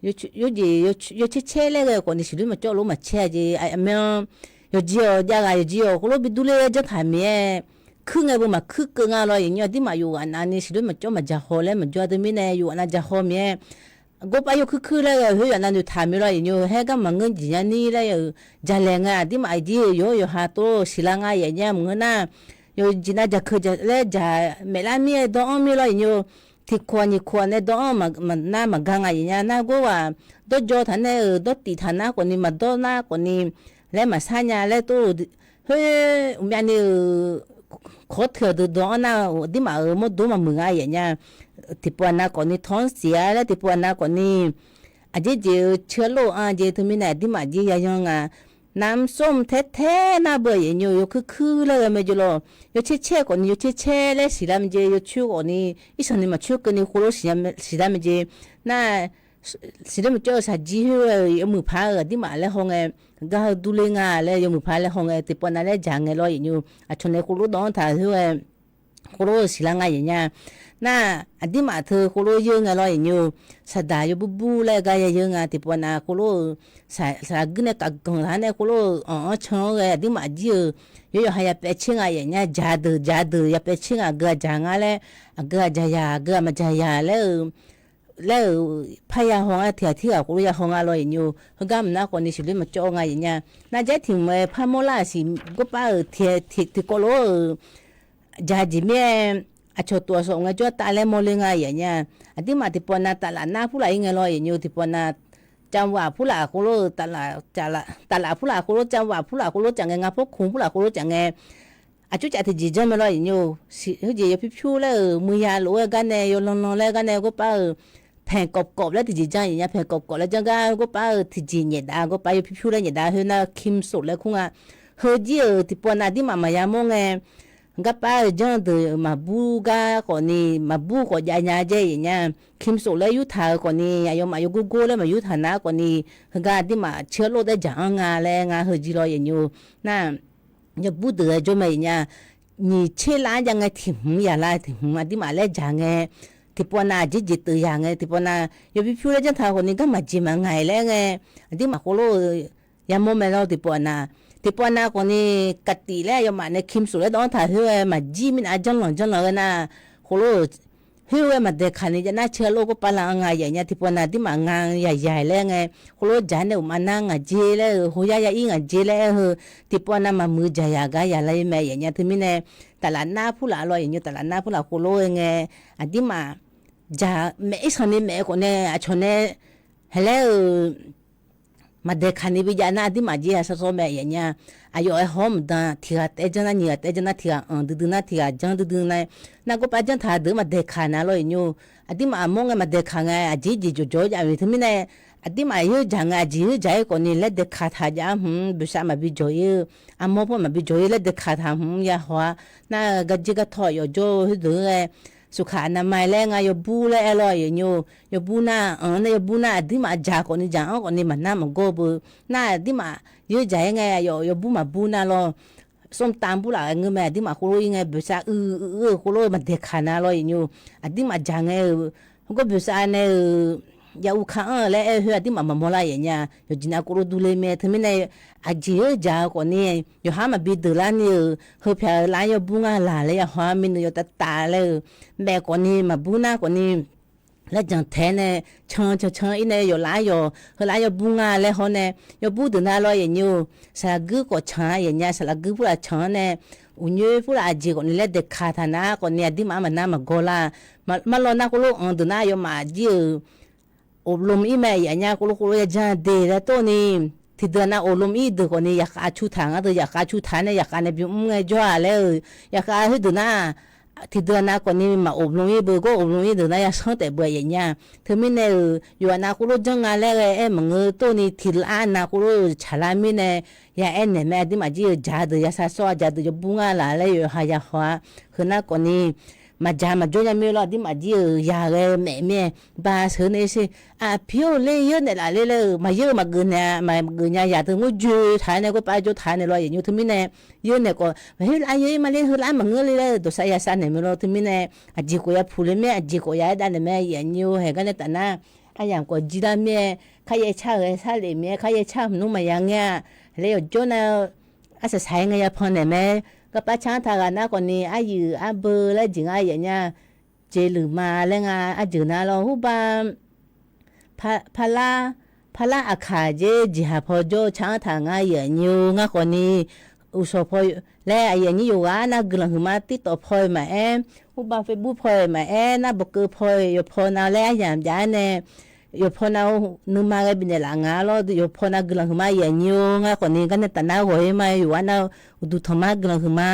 yawjeq yawcaer caer laer ghae khawf ni siqloer maqcawv lof maqcaer-a jae, aqmyan, yawqjeq-awq jav ghaq yawqjeq-awq khoerlof bi dur ler laer janr taq mir-aer, kuir ngae beu maqkuir keuv nga lawr yaef nyo. Aqdirmaf yawqghaq nav ni siqloer maqcawv maqjaq haw laer maqjawr-a teumirnae yawqghaq nav jaq haw mir-aer, gorpav yawkuir kuir laer ghae-euq khoer yawqghaq nav noeqtaq mir lawr yaef nyo. Haer gar maqngeur jeq nya ni laer-euq jaqlaeq ngae aqdirmaf jir-eu yawq-awr yawqha tov siqlar nga yaef nya maqngeur nar, yawqjeq nav jaq keuq jaq laer jaq maeflar mir-aer dawv-anr mir lawr yaef nyo. Tiq koq-aq nyiq koq-aq nae dawv-anr maqnar maqgar nga yaef nya. Nar gor ghaq dawrjaw taq nae-euq dawrtif taq nar khawf ni maqdawr nar khawf ni laer maqsar nya laer tov-eu khoer uqmyav ni-euq kawq teuq-aq deuq dawv-anr nar aqdirmaf-euq mawrdo maqmuiq nga yaef nya. Tiqpov aqnav khawf ni tawq-anr siq-a laer tiqpov aqnav khawf ni, aqjeq jeq-eu ceuq-a lof-anr jeq teumirnae aqdirmaf jir yayan nga. Namq sawr mq taer taer nar beu yaef nyo yawkuir kuir laer ghae mae jeq lawr. Yawcaer caer khawf ni yawcaer caer laer siqlar mae jeq, yawcoer khawf ni irsanq ni maqcoer keuvni khoerlof siqlar mae jeq. Nar siqlar maqcawv-eu shaqjir khoer-eu yawmuiq paq-eu aqdirmaf laer haw ngae, gar heu durler nga laer yawmuiq paq laer haw ngae tiqpov nav laer jaq ngae lawr yaef nyo. Aqcawq nae khoerlof dawv-anr taq khoer-aer, khoerlof-eu siqlar nga yaef nya. Nar aqdirmaf teu khoerlof yeur ngae lawr yaef nyo. Saqdaq yawbur bur laer gar ya yeur nga tiqpov nav khoerlof-eu saqlaq guir nae kavganq taq nae khoerlof-eu anq-anr can-anr ghae aqdirmaf jir-eu yawr yawqha ya paev caer nga yaef nya. Jaq deuq jaq deuq ya paev caer nga aqgeu-aq jaq nga laer, aqgeu-aq jaq yaq aqgeu-aq maqjaq yaq laer-eu laer-euq parya haw nga tiq ghaq tirghaq khoerlof ya haw nga lawr yaef nyo. Heugar maqnar khawf ni siqloer maqcawv nga yaef nya. Nar jaer tiq mq-aer par mawrlar-aq siq gorpav-euq tiq tiqkawv lof-euq jaq jeq mir-aer, aqcawq tof aqsawq ngae jawr tav laer mawrler nga yaef nya. Aqdirmaf tiqpov nav taflaf nar purlaf-ir ngae lawr yaef nyo tiqpov nav, cavwaf purlaf khoerlof-eu taflaf purlaf khoerlof cavwaf purlaf khoerlof caf ngae ngar pawrkmq purlaf khoerlof caf ngae, aqcawr caf tiqjeq janr mae lawr yaef nyo. Heujeq yawpyur pyur laer-euq muiya lof-aer gar nae yawlan lan laer gar nae gorpav-euq paeq kawf kawf laer tiqjeq janr yaef nya. Paeq kawf kawf laer janr gar gorpav-euq tiqjeq nyaef dav gorpav yawpyur pyur laer nyaef dav khoernar kimsof laer kur nga. Heujir-euq tiqpov nav aqdirmaf maqya mawr ngae, garpav-eu janr deuq maqbur gar khawf ni maqbur khawf jav nya jae yaef nya. Kimsof laer yurtaq-eu khawf ni aqyawfmaf yawgor gor laer maqyurtaq nar khawf ni, heugar aqdirmaf ceuq-a lof daer jaq-anr nga laer ngar heujir lawr yaef nyo. Nar yawbur deuq-aer jawr mae yaef nya. Nyiq tser lar-anr jav ngae tiq hmq yaqlar tiq hmq aqdirmaf laer jaq ngae, tiqpov nav aqjeq jeq teuq yaq ngae tiqpov nav yawpyur pyur laer janr taq khawf ni garma jeq maqngaeq laer ngae, aqdirmaf khoerlof-eu yamawr mae lawr tiqpov nav. Tiqpov nav khawf ni kaqtif laer aqyawfmaf nae kimsof laer dawv-anr taq khoer-aer maqjir mirnav janrlanq janrlanq ghae nar, khoerlof-eu khoer-aer maqdaeqkaq ni jav nar ceuq-a lof gorpav lar-anr nga yaef nya. Tiqpov nav aqdirmaf nga yaq yaq laer ngae, khoerlof jaq nae uqma nar ngaq jer laer-eu hoyar ya ir ngaq jer laer-eu heu, tiqpov nav maqmuiq jaq yaq gar yaqlar-ir mae yaef nya. Teumirnae taflaf nar purlaf lawr yaef nyo. Taflaf nar purlaf khoerlof-aer ngae, aqdirmaf jaq maef irsanq ni maef-eu khawf nae aqcawq nae haiq laer-euq maqdaeqkaq ni bijav nar aqdirmaf jir yashawr shawr mae yaef nya. Aqyawf-aer hawr mqdan tiq ghaq taef-aer janr nar nyiq ghaq taef-aer janr nar tiq ghaq anq duidui nar tiq ghaq janr duidui nar, nar gorpav janr taq deuq maqdaeqkaq na lawr yaef nyo. Aqdirmaf mawr ngae maqdaeqkaq ngae aqjeq jeq jawqjawq-aer jav-eu teumirnae, aqdirmaf yeur jaq ngae aqjeq yeur jaq-ir khawf ni laer daeqkaq taq jav-ar hmq boeqshav maqbi jawq-ir-eu, armawr pawr maqbi jawq-ir laer daeqkaq taq hmq ya haw-a. Nar-eu garjer gartawv yawf jawr-eu heudeuq-aer Suqkaq aqnamai laer nga yawbur laer aer lawr, aqyuif aqnyir-or. Yawbur nar-anr nae yawbur nar aqdirmaf jaq khawfni jaq-anr khawfni maqnar maqgawr beu. Nar aqdirmaf yeur jaq-aer ngae, aqyawf yawbur maqbur nar lawr. Smrtav burlaf-aer ngeur mae, aqdirmaf khoerlof-ir ngae boeqsav uiq uiq-eu khoerlof-eu maqdaeqkaq na lawr, aqyuif aqnyir-or. Aqdirmaf jaq ngae-euq heugar boeqsav nae-euq ya uvka anr-eu laer aer-eu khoer aqdirmaf maqmawr lar, aqyuif aqnyir-or. Yawqjeq nar khoerlof durler mae. Teumirnae aqjeq yeur jaq-eu khawfni yawqha maqbi deuq larni-euq heupyaq-eu lar-anr yawbur ngar laq laer yawqha-anr mirnae yawtav taf laer-euq maef khawfni maqbur nar khawfni laer janq tae-aer nae can can can-ir nae yawqlar yawq heular yawbur nga laer hawr nae yawbur deuq nar lawr, aqyuif aqnyir-or. Saqlaq guir khawf can-a, aqyuif aqnyir-or. Saqlaq guir purlaf can-anr nae uqnyoer purlaf aqjeq khawfni laer daeqkaq taq nar khawfni aqdirmaf-anr maqnar maqgawr lar. Marlawr nar khoerlof-anr deuq nar aqyawfmaf jir-euq อบรม-ir mae, aqyuif aqnyir-or. Khoerlof yajanr de laer tov ni tiqdeuq nav อบรม-ir deuq khawfni yaqkhav cu taq ngar deuq yaqkhav cu taq nae yaqkhav nae bimr ngae jawr-aq laer-euq yaqkhav khoerdeuq nar tiqdeuq nav khawfni maq อบรม-ir beu, gawr อบรม-ir deuq nar yasanr taef beu, aqyuif aqnyir-or. Teumirnae-euq yawqha nav khoerlof janr nga laer ghae aer maqngeur tov ni tiqlav nav khoerlof tsaqlar mirnae ya aer naeq mae, aqdirmaf jir-euq jaq deuq yasar sawr-a, jaq deuq yawbur ngar laq laer yawqha ya haw-a. Heu nar khawfni maqjaq maqjawr nya mir lawr, aqdirmaf jir-euq ya ghae maef mir-aer ba sheuq nae sher. Aqpiq-or, ler yeur naeqlaf ler laer-euq maqyeur-eu maqgeuf naeq-a, maqgeuf nya yaq teu ngor joe taq-aer nae gawrpav jawr taq-aer naeq lawr, aqyuif aqnyir-or. Teumirnae yeur naeq khawf maqheular yeur-ir ma ler, heular maqngeur le laer-euq dawqsav yasar naeq mae lawr. Teumirnae aqjeq khawf ya puq le mir-aer aqjeq khawf ya aer dav naeq mae, aqyuif aqnyir-or. Haeq gar nae taf nar aryamq khawf jir lar mir-aer kharyaer car-eu ghae sar lef mir-aer kharyaer car-eu maqnmr maqya ngaer-a. Laer yawqjawr nav arsaq saq-aer ngae ya pan naeq mae. Garpav car-anr taq ghaq nar khawfni aryuif arbeu laer jeq ngar, aqyuif aqnyir-or. Jeqluiq ma laer nga arjeuq nar lawr hurba parlar, parlar aqkaq jer jeqhaq paw jawr-eu car-anr taq ngar, aqyuif aqnyir-or. Ngar khawfni uqshawq paw laer aqyuif aqnyir yawqghaq nar guiqlanq huiqma TikTok paw-eu maqaer, hurba Facebook paw-eu maqaer, nar bawqkeuv paw-eu yawqpaw nav laer aryamq jav-aer nae yawqpaw nav nuima ghae bifnaeq laf nga lawr. Yawqpaw nav guiqlanq huiqma, aqyuif aqnyir-or. Ngar khawfni gar nae taf nar ghawq-ir ma, yawqghaq nar uqduq tanqma guiqlanq huiqma.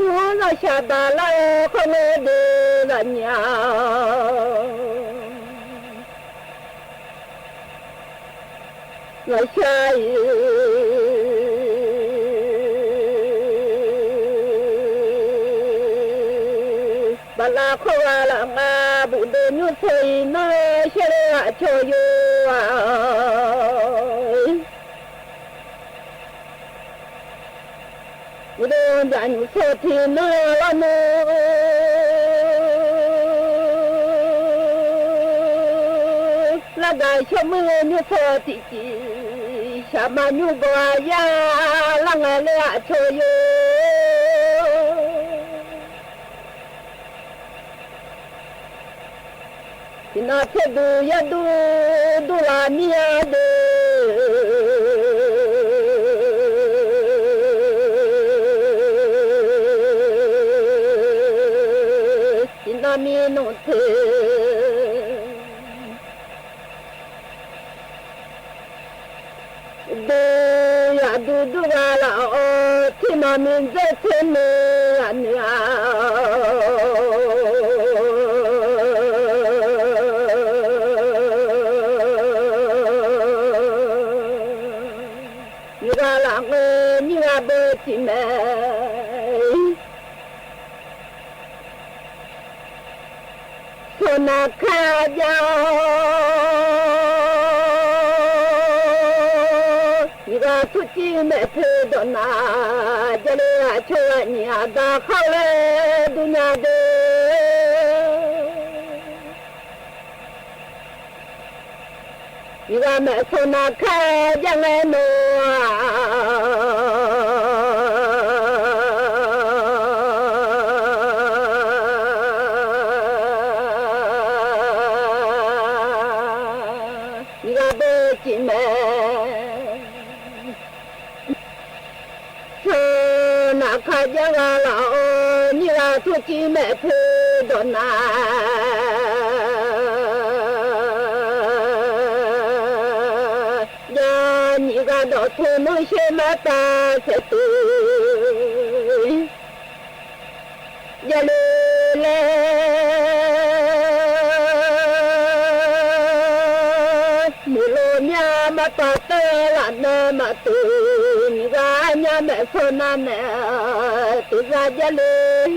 Nymr lafshaq baqlar-eu khawr ngeur deuq lafnyir-a. Lafshaq-iq baqlar khawr ghaq laf nga, bufdov nymr tsawq-iq nanr-eu shaerler ghaq cawq yo-a. Uqduq byaq nymr tsawq tiq nanr-eu lawrnmr largaq shawr muir-eu nymr tsawq tiqcif, shaqma nymr gawq-a yar lar ngae ler ghaq cawq yo. Tiqnan tserduq yardur durlaf mir-a deuq, tiqnan mir nmr te. Duq yaqduq dur ghaq laf-awr, tiqnan miqdzer tser noeq yaq noeq-a. Nyiq ghaq laf ngeur nyiq ghaq beu tiq mae. Sawq naq kar jav-awr, nyiq ghaq turcir maeq poeq dawq naq, jarle aqcawq ghaq nyiq aqda khar laer durnya deuq. Nyiq ghaq maeq sawq naq kar jav ngae nawq-aq, nyiq ghaq beu cif mae. Sawq naq kar jav ghaq laf-awr, nyiq ghaq turcir maeq poeq dawq naq, jav nyiq ghaq dawqtmq nmr sher mar tav saeq tuq, javle laer Pav teu laf nae maqteuq nyiq ghaq nya maeqsawr nar nae, teuza Jarlif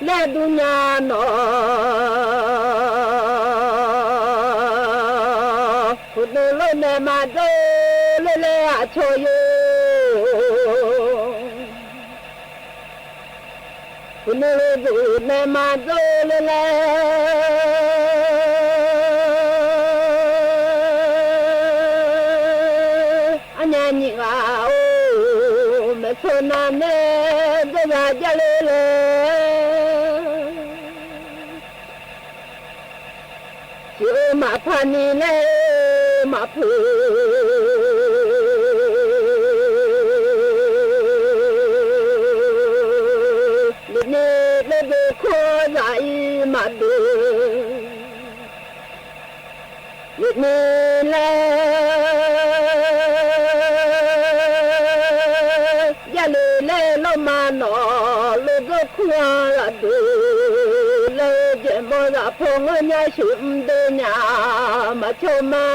laer dur nya nawq. Huqnui lof nae maqdzawr ler laer aqcawq yoeq. Huqnui lof zuf nae maqdzawr ler laer arnya nyiq ghaq-or, maeqsawr nar nae dzawrzaq Jarlif laer siq-eu maqpar ni laer maqpuq. Lef ni laer deuq kawr zaq-ir maqdeuq. Lef ni laer Jarlif laer lawrma nawq, lodawr kur-anr lafdeuq laer-eu jeq mawr zaq paw ngeur nya sheuq mr deuq nya maqcaw ma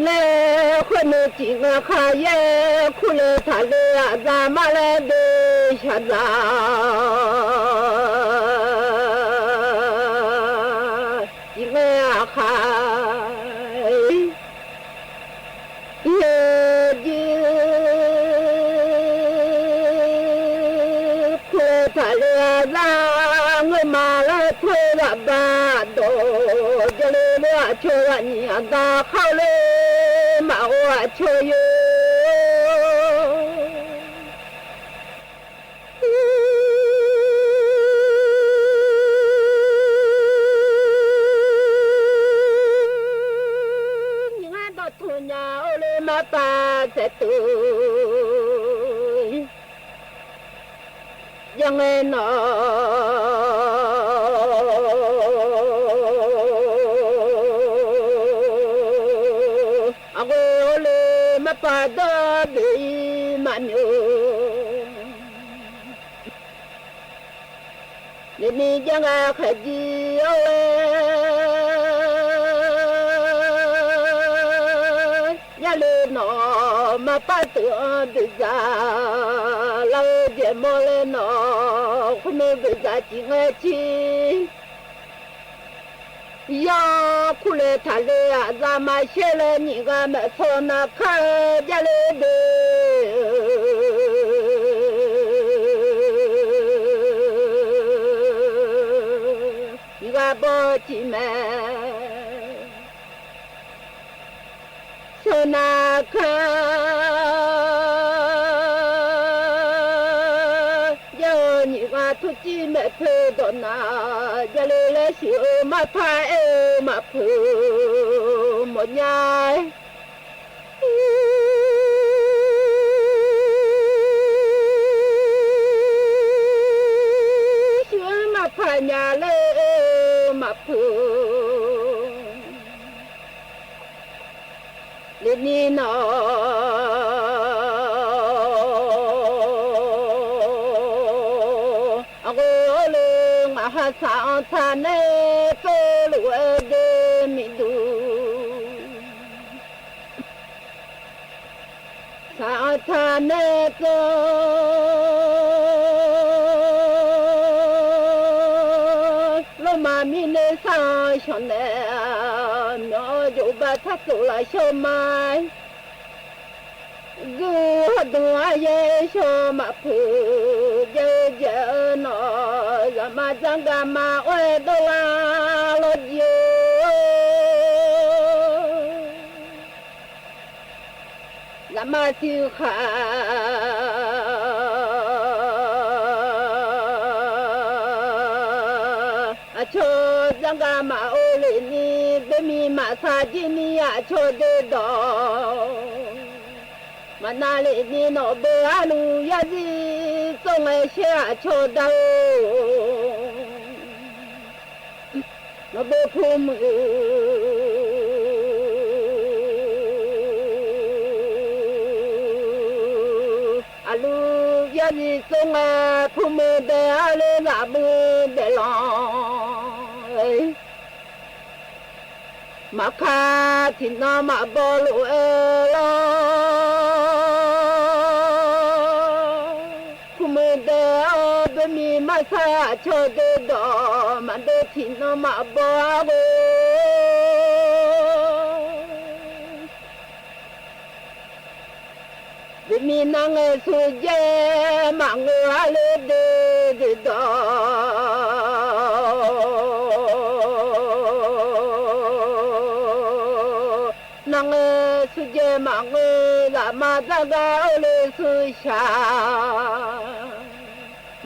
laer khoer nuiv cif ngae khar yaer kur laer taqle aqza mar laer deuq shaqzaq cif ngae aqkhaq-ir. Yaerjir kur laer taqle aqza ngeur ma laer khoer ghaq baq dawq Jarlif aqcawq ghaq nyiq aqda khar ler maqghov aqcawq yoeq. Nyiq ghaq dawqtmq nya-or le marpav saeqteuq janr ngae nawq. Aqghoe-or le marpav dawr deuq-ir maqmyov. Lef ni janr ngae khaeq jir-or le Jarlif nawq marpav teuq-anr deuq dzaq lar-eu jeq mawr laer nawq khoer nuiv deuq dzaq cif ngae cir yawr kur laer taqle aqza maqshaer laer nyiq ghaq maeqsawr nar kar-eu Jarlif deuq nyiq ghaq bawcif mae. Shawr nar kar jav-eu nyiq ghaq turcir maeqpoeq dawq nar Jarlif laer shuif-eu marpar aer-eu maqpoeq mawfnya-aer shuif-eu marpar nya laer-eu maqpoeq lef ni nawq. Aqghoe-or le ngaq ha saq-anr taq nae tsov lof-aer de miqduq saq-anr taq nae tsov lorma mirnae sar-anr shawq nae myawq-awr jov bar tsar tsov lafshawr ma-aer gur hawr dmq-anr yaer shawr maqpoeq jav-eu jav-eu nawq. Zaqmar dzanr gaq ma or-aer dawrlar lawr jir-eu zaqmar siq khaq aqcawq dzanr gaq ma or lef ni boermiq maqsaq jir ni aqcawq doe dawq maqnav lef ni nawq beu arluf yarzir tsawr ngae shaer aqcawq dar-eu nawq beu pumuiq aqluf yarzir tsawr ngae pumuiq dae arle zaqmuiq daeqlanq-aer Maqkaq tiqnan maqbaw lof-aer lawr. Kurmuiq dae-awr boermiq marsar aqcawq doe dawq maqdov tiqnan maqbaw-ar ghoe. Boermiq nar ngaeq surjaev maqngeur-ar le de de dawq. Nar ngaeq surjaev maqngeur zaqma dzargar-awr le surshaq.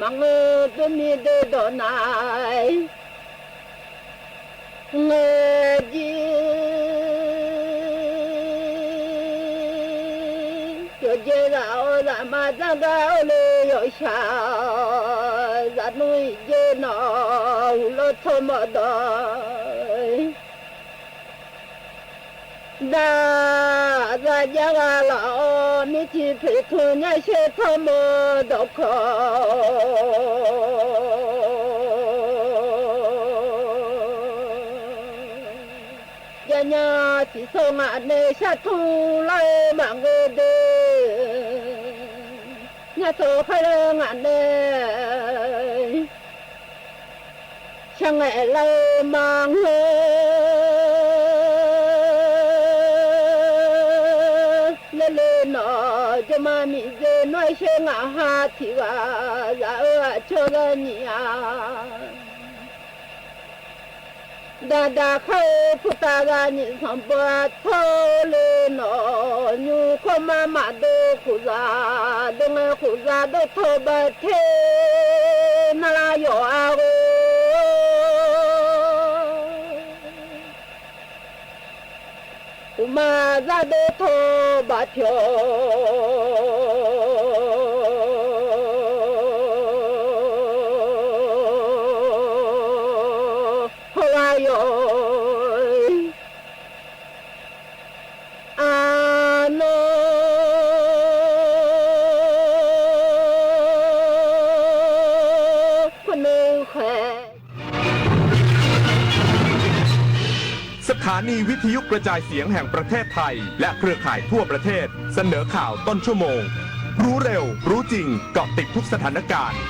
Maqngeur boermiq doe dawq nar-aer ngaeq jir. Yawqjeq zaq-awr zaqma dzargar-awr le yawshaq. Zaqnmr iqjeq nawq heulof tsawrmawf dawq. Daq aqzaq jav ghaq laf-awr mirciq poeqtmq nyar shaer tsawrmawq dawqkawq. Javnya tiqsawr ngaq nae shartmr lar-eu maqngeur de. Nyar tawq kharlar ngaq nae shar ngaeq lar-eu maqngeur. Ler le nawq jawrma miqdzer nawr-aer shaer ngaq ha tiq ghaq zaq-eu aqcawq zaq nyiq-a. Daqdaq khar-eu purtav zaq nyiq sanqbof-a tsawr le nawq nymr kawrmar maqdov khofzaq dov ngae khofzaq dov tawq baq ter nar lar yawf-a ghoe. Uqma zardov tawq baq pyawq hawgha yawq-eu arnawr khoernoeq khaeq สถานีวิทยุกระจายเสียงแห่งประเทศไทย และเครือข่ายทั่วประเทศ เสนอข่าวต้นชั่วโมง รู้เร็ว รู้จริง เกาะติดทุกสถานการณ์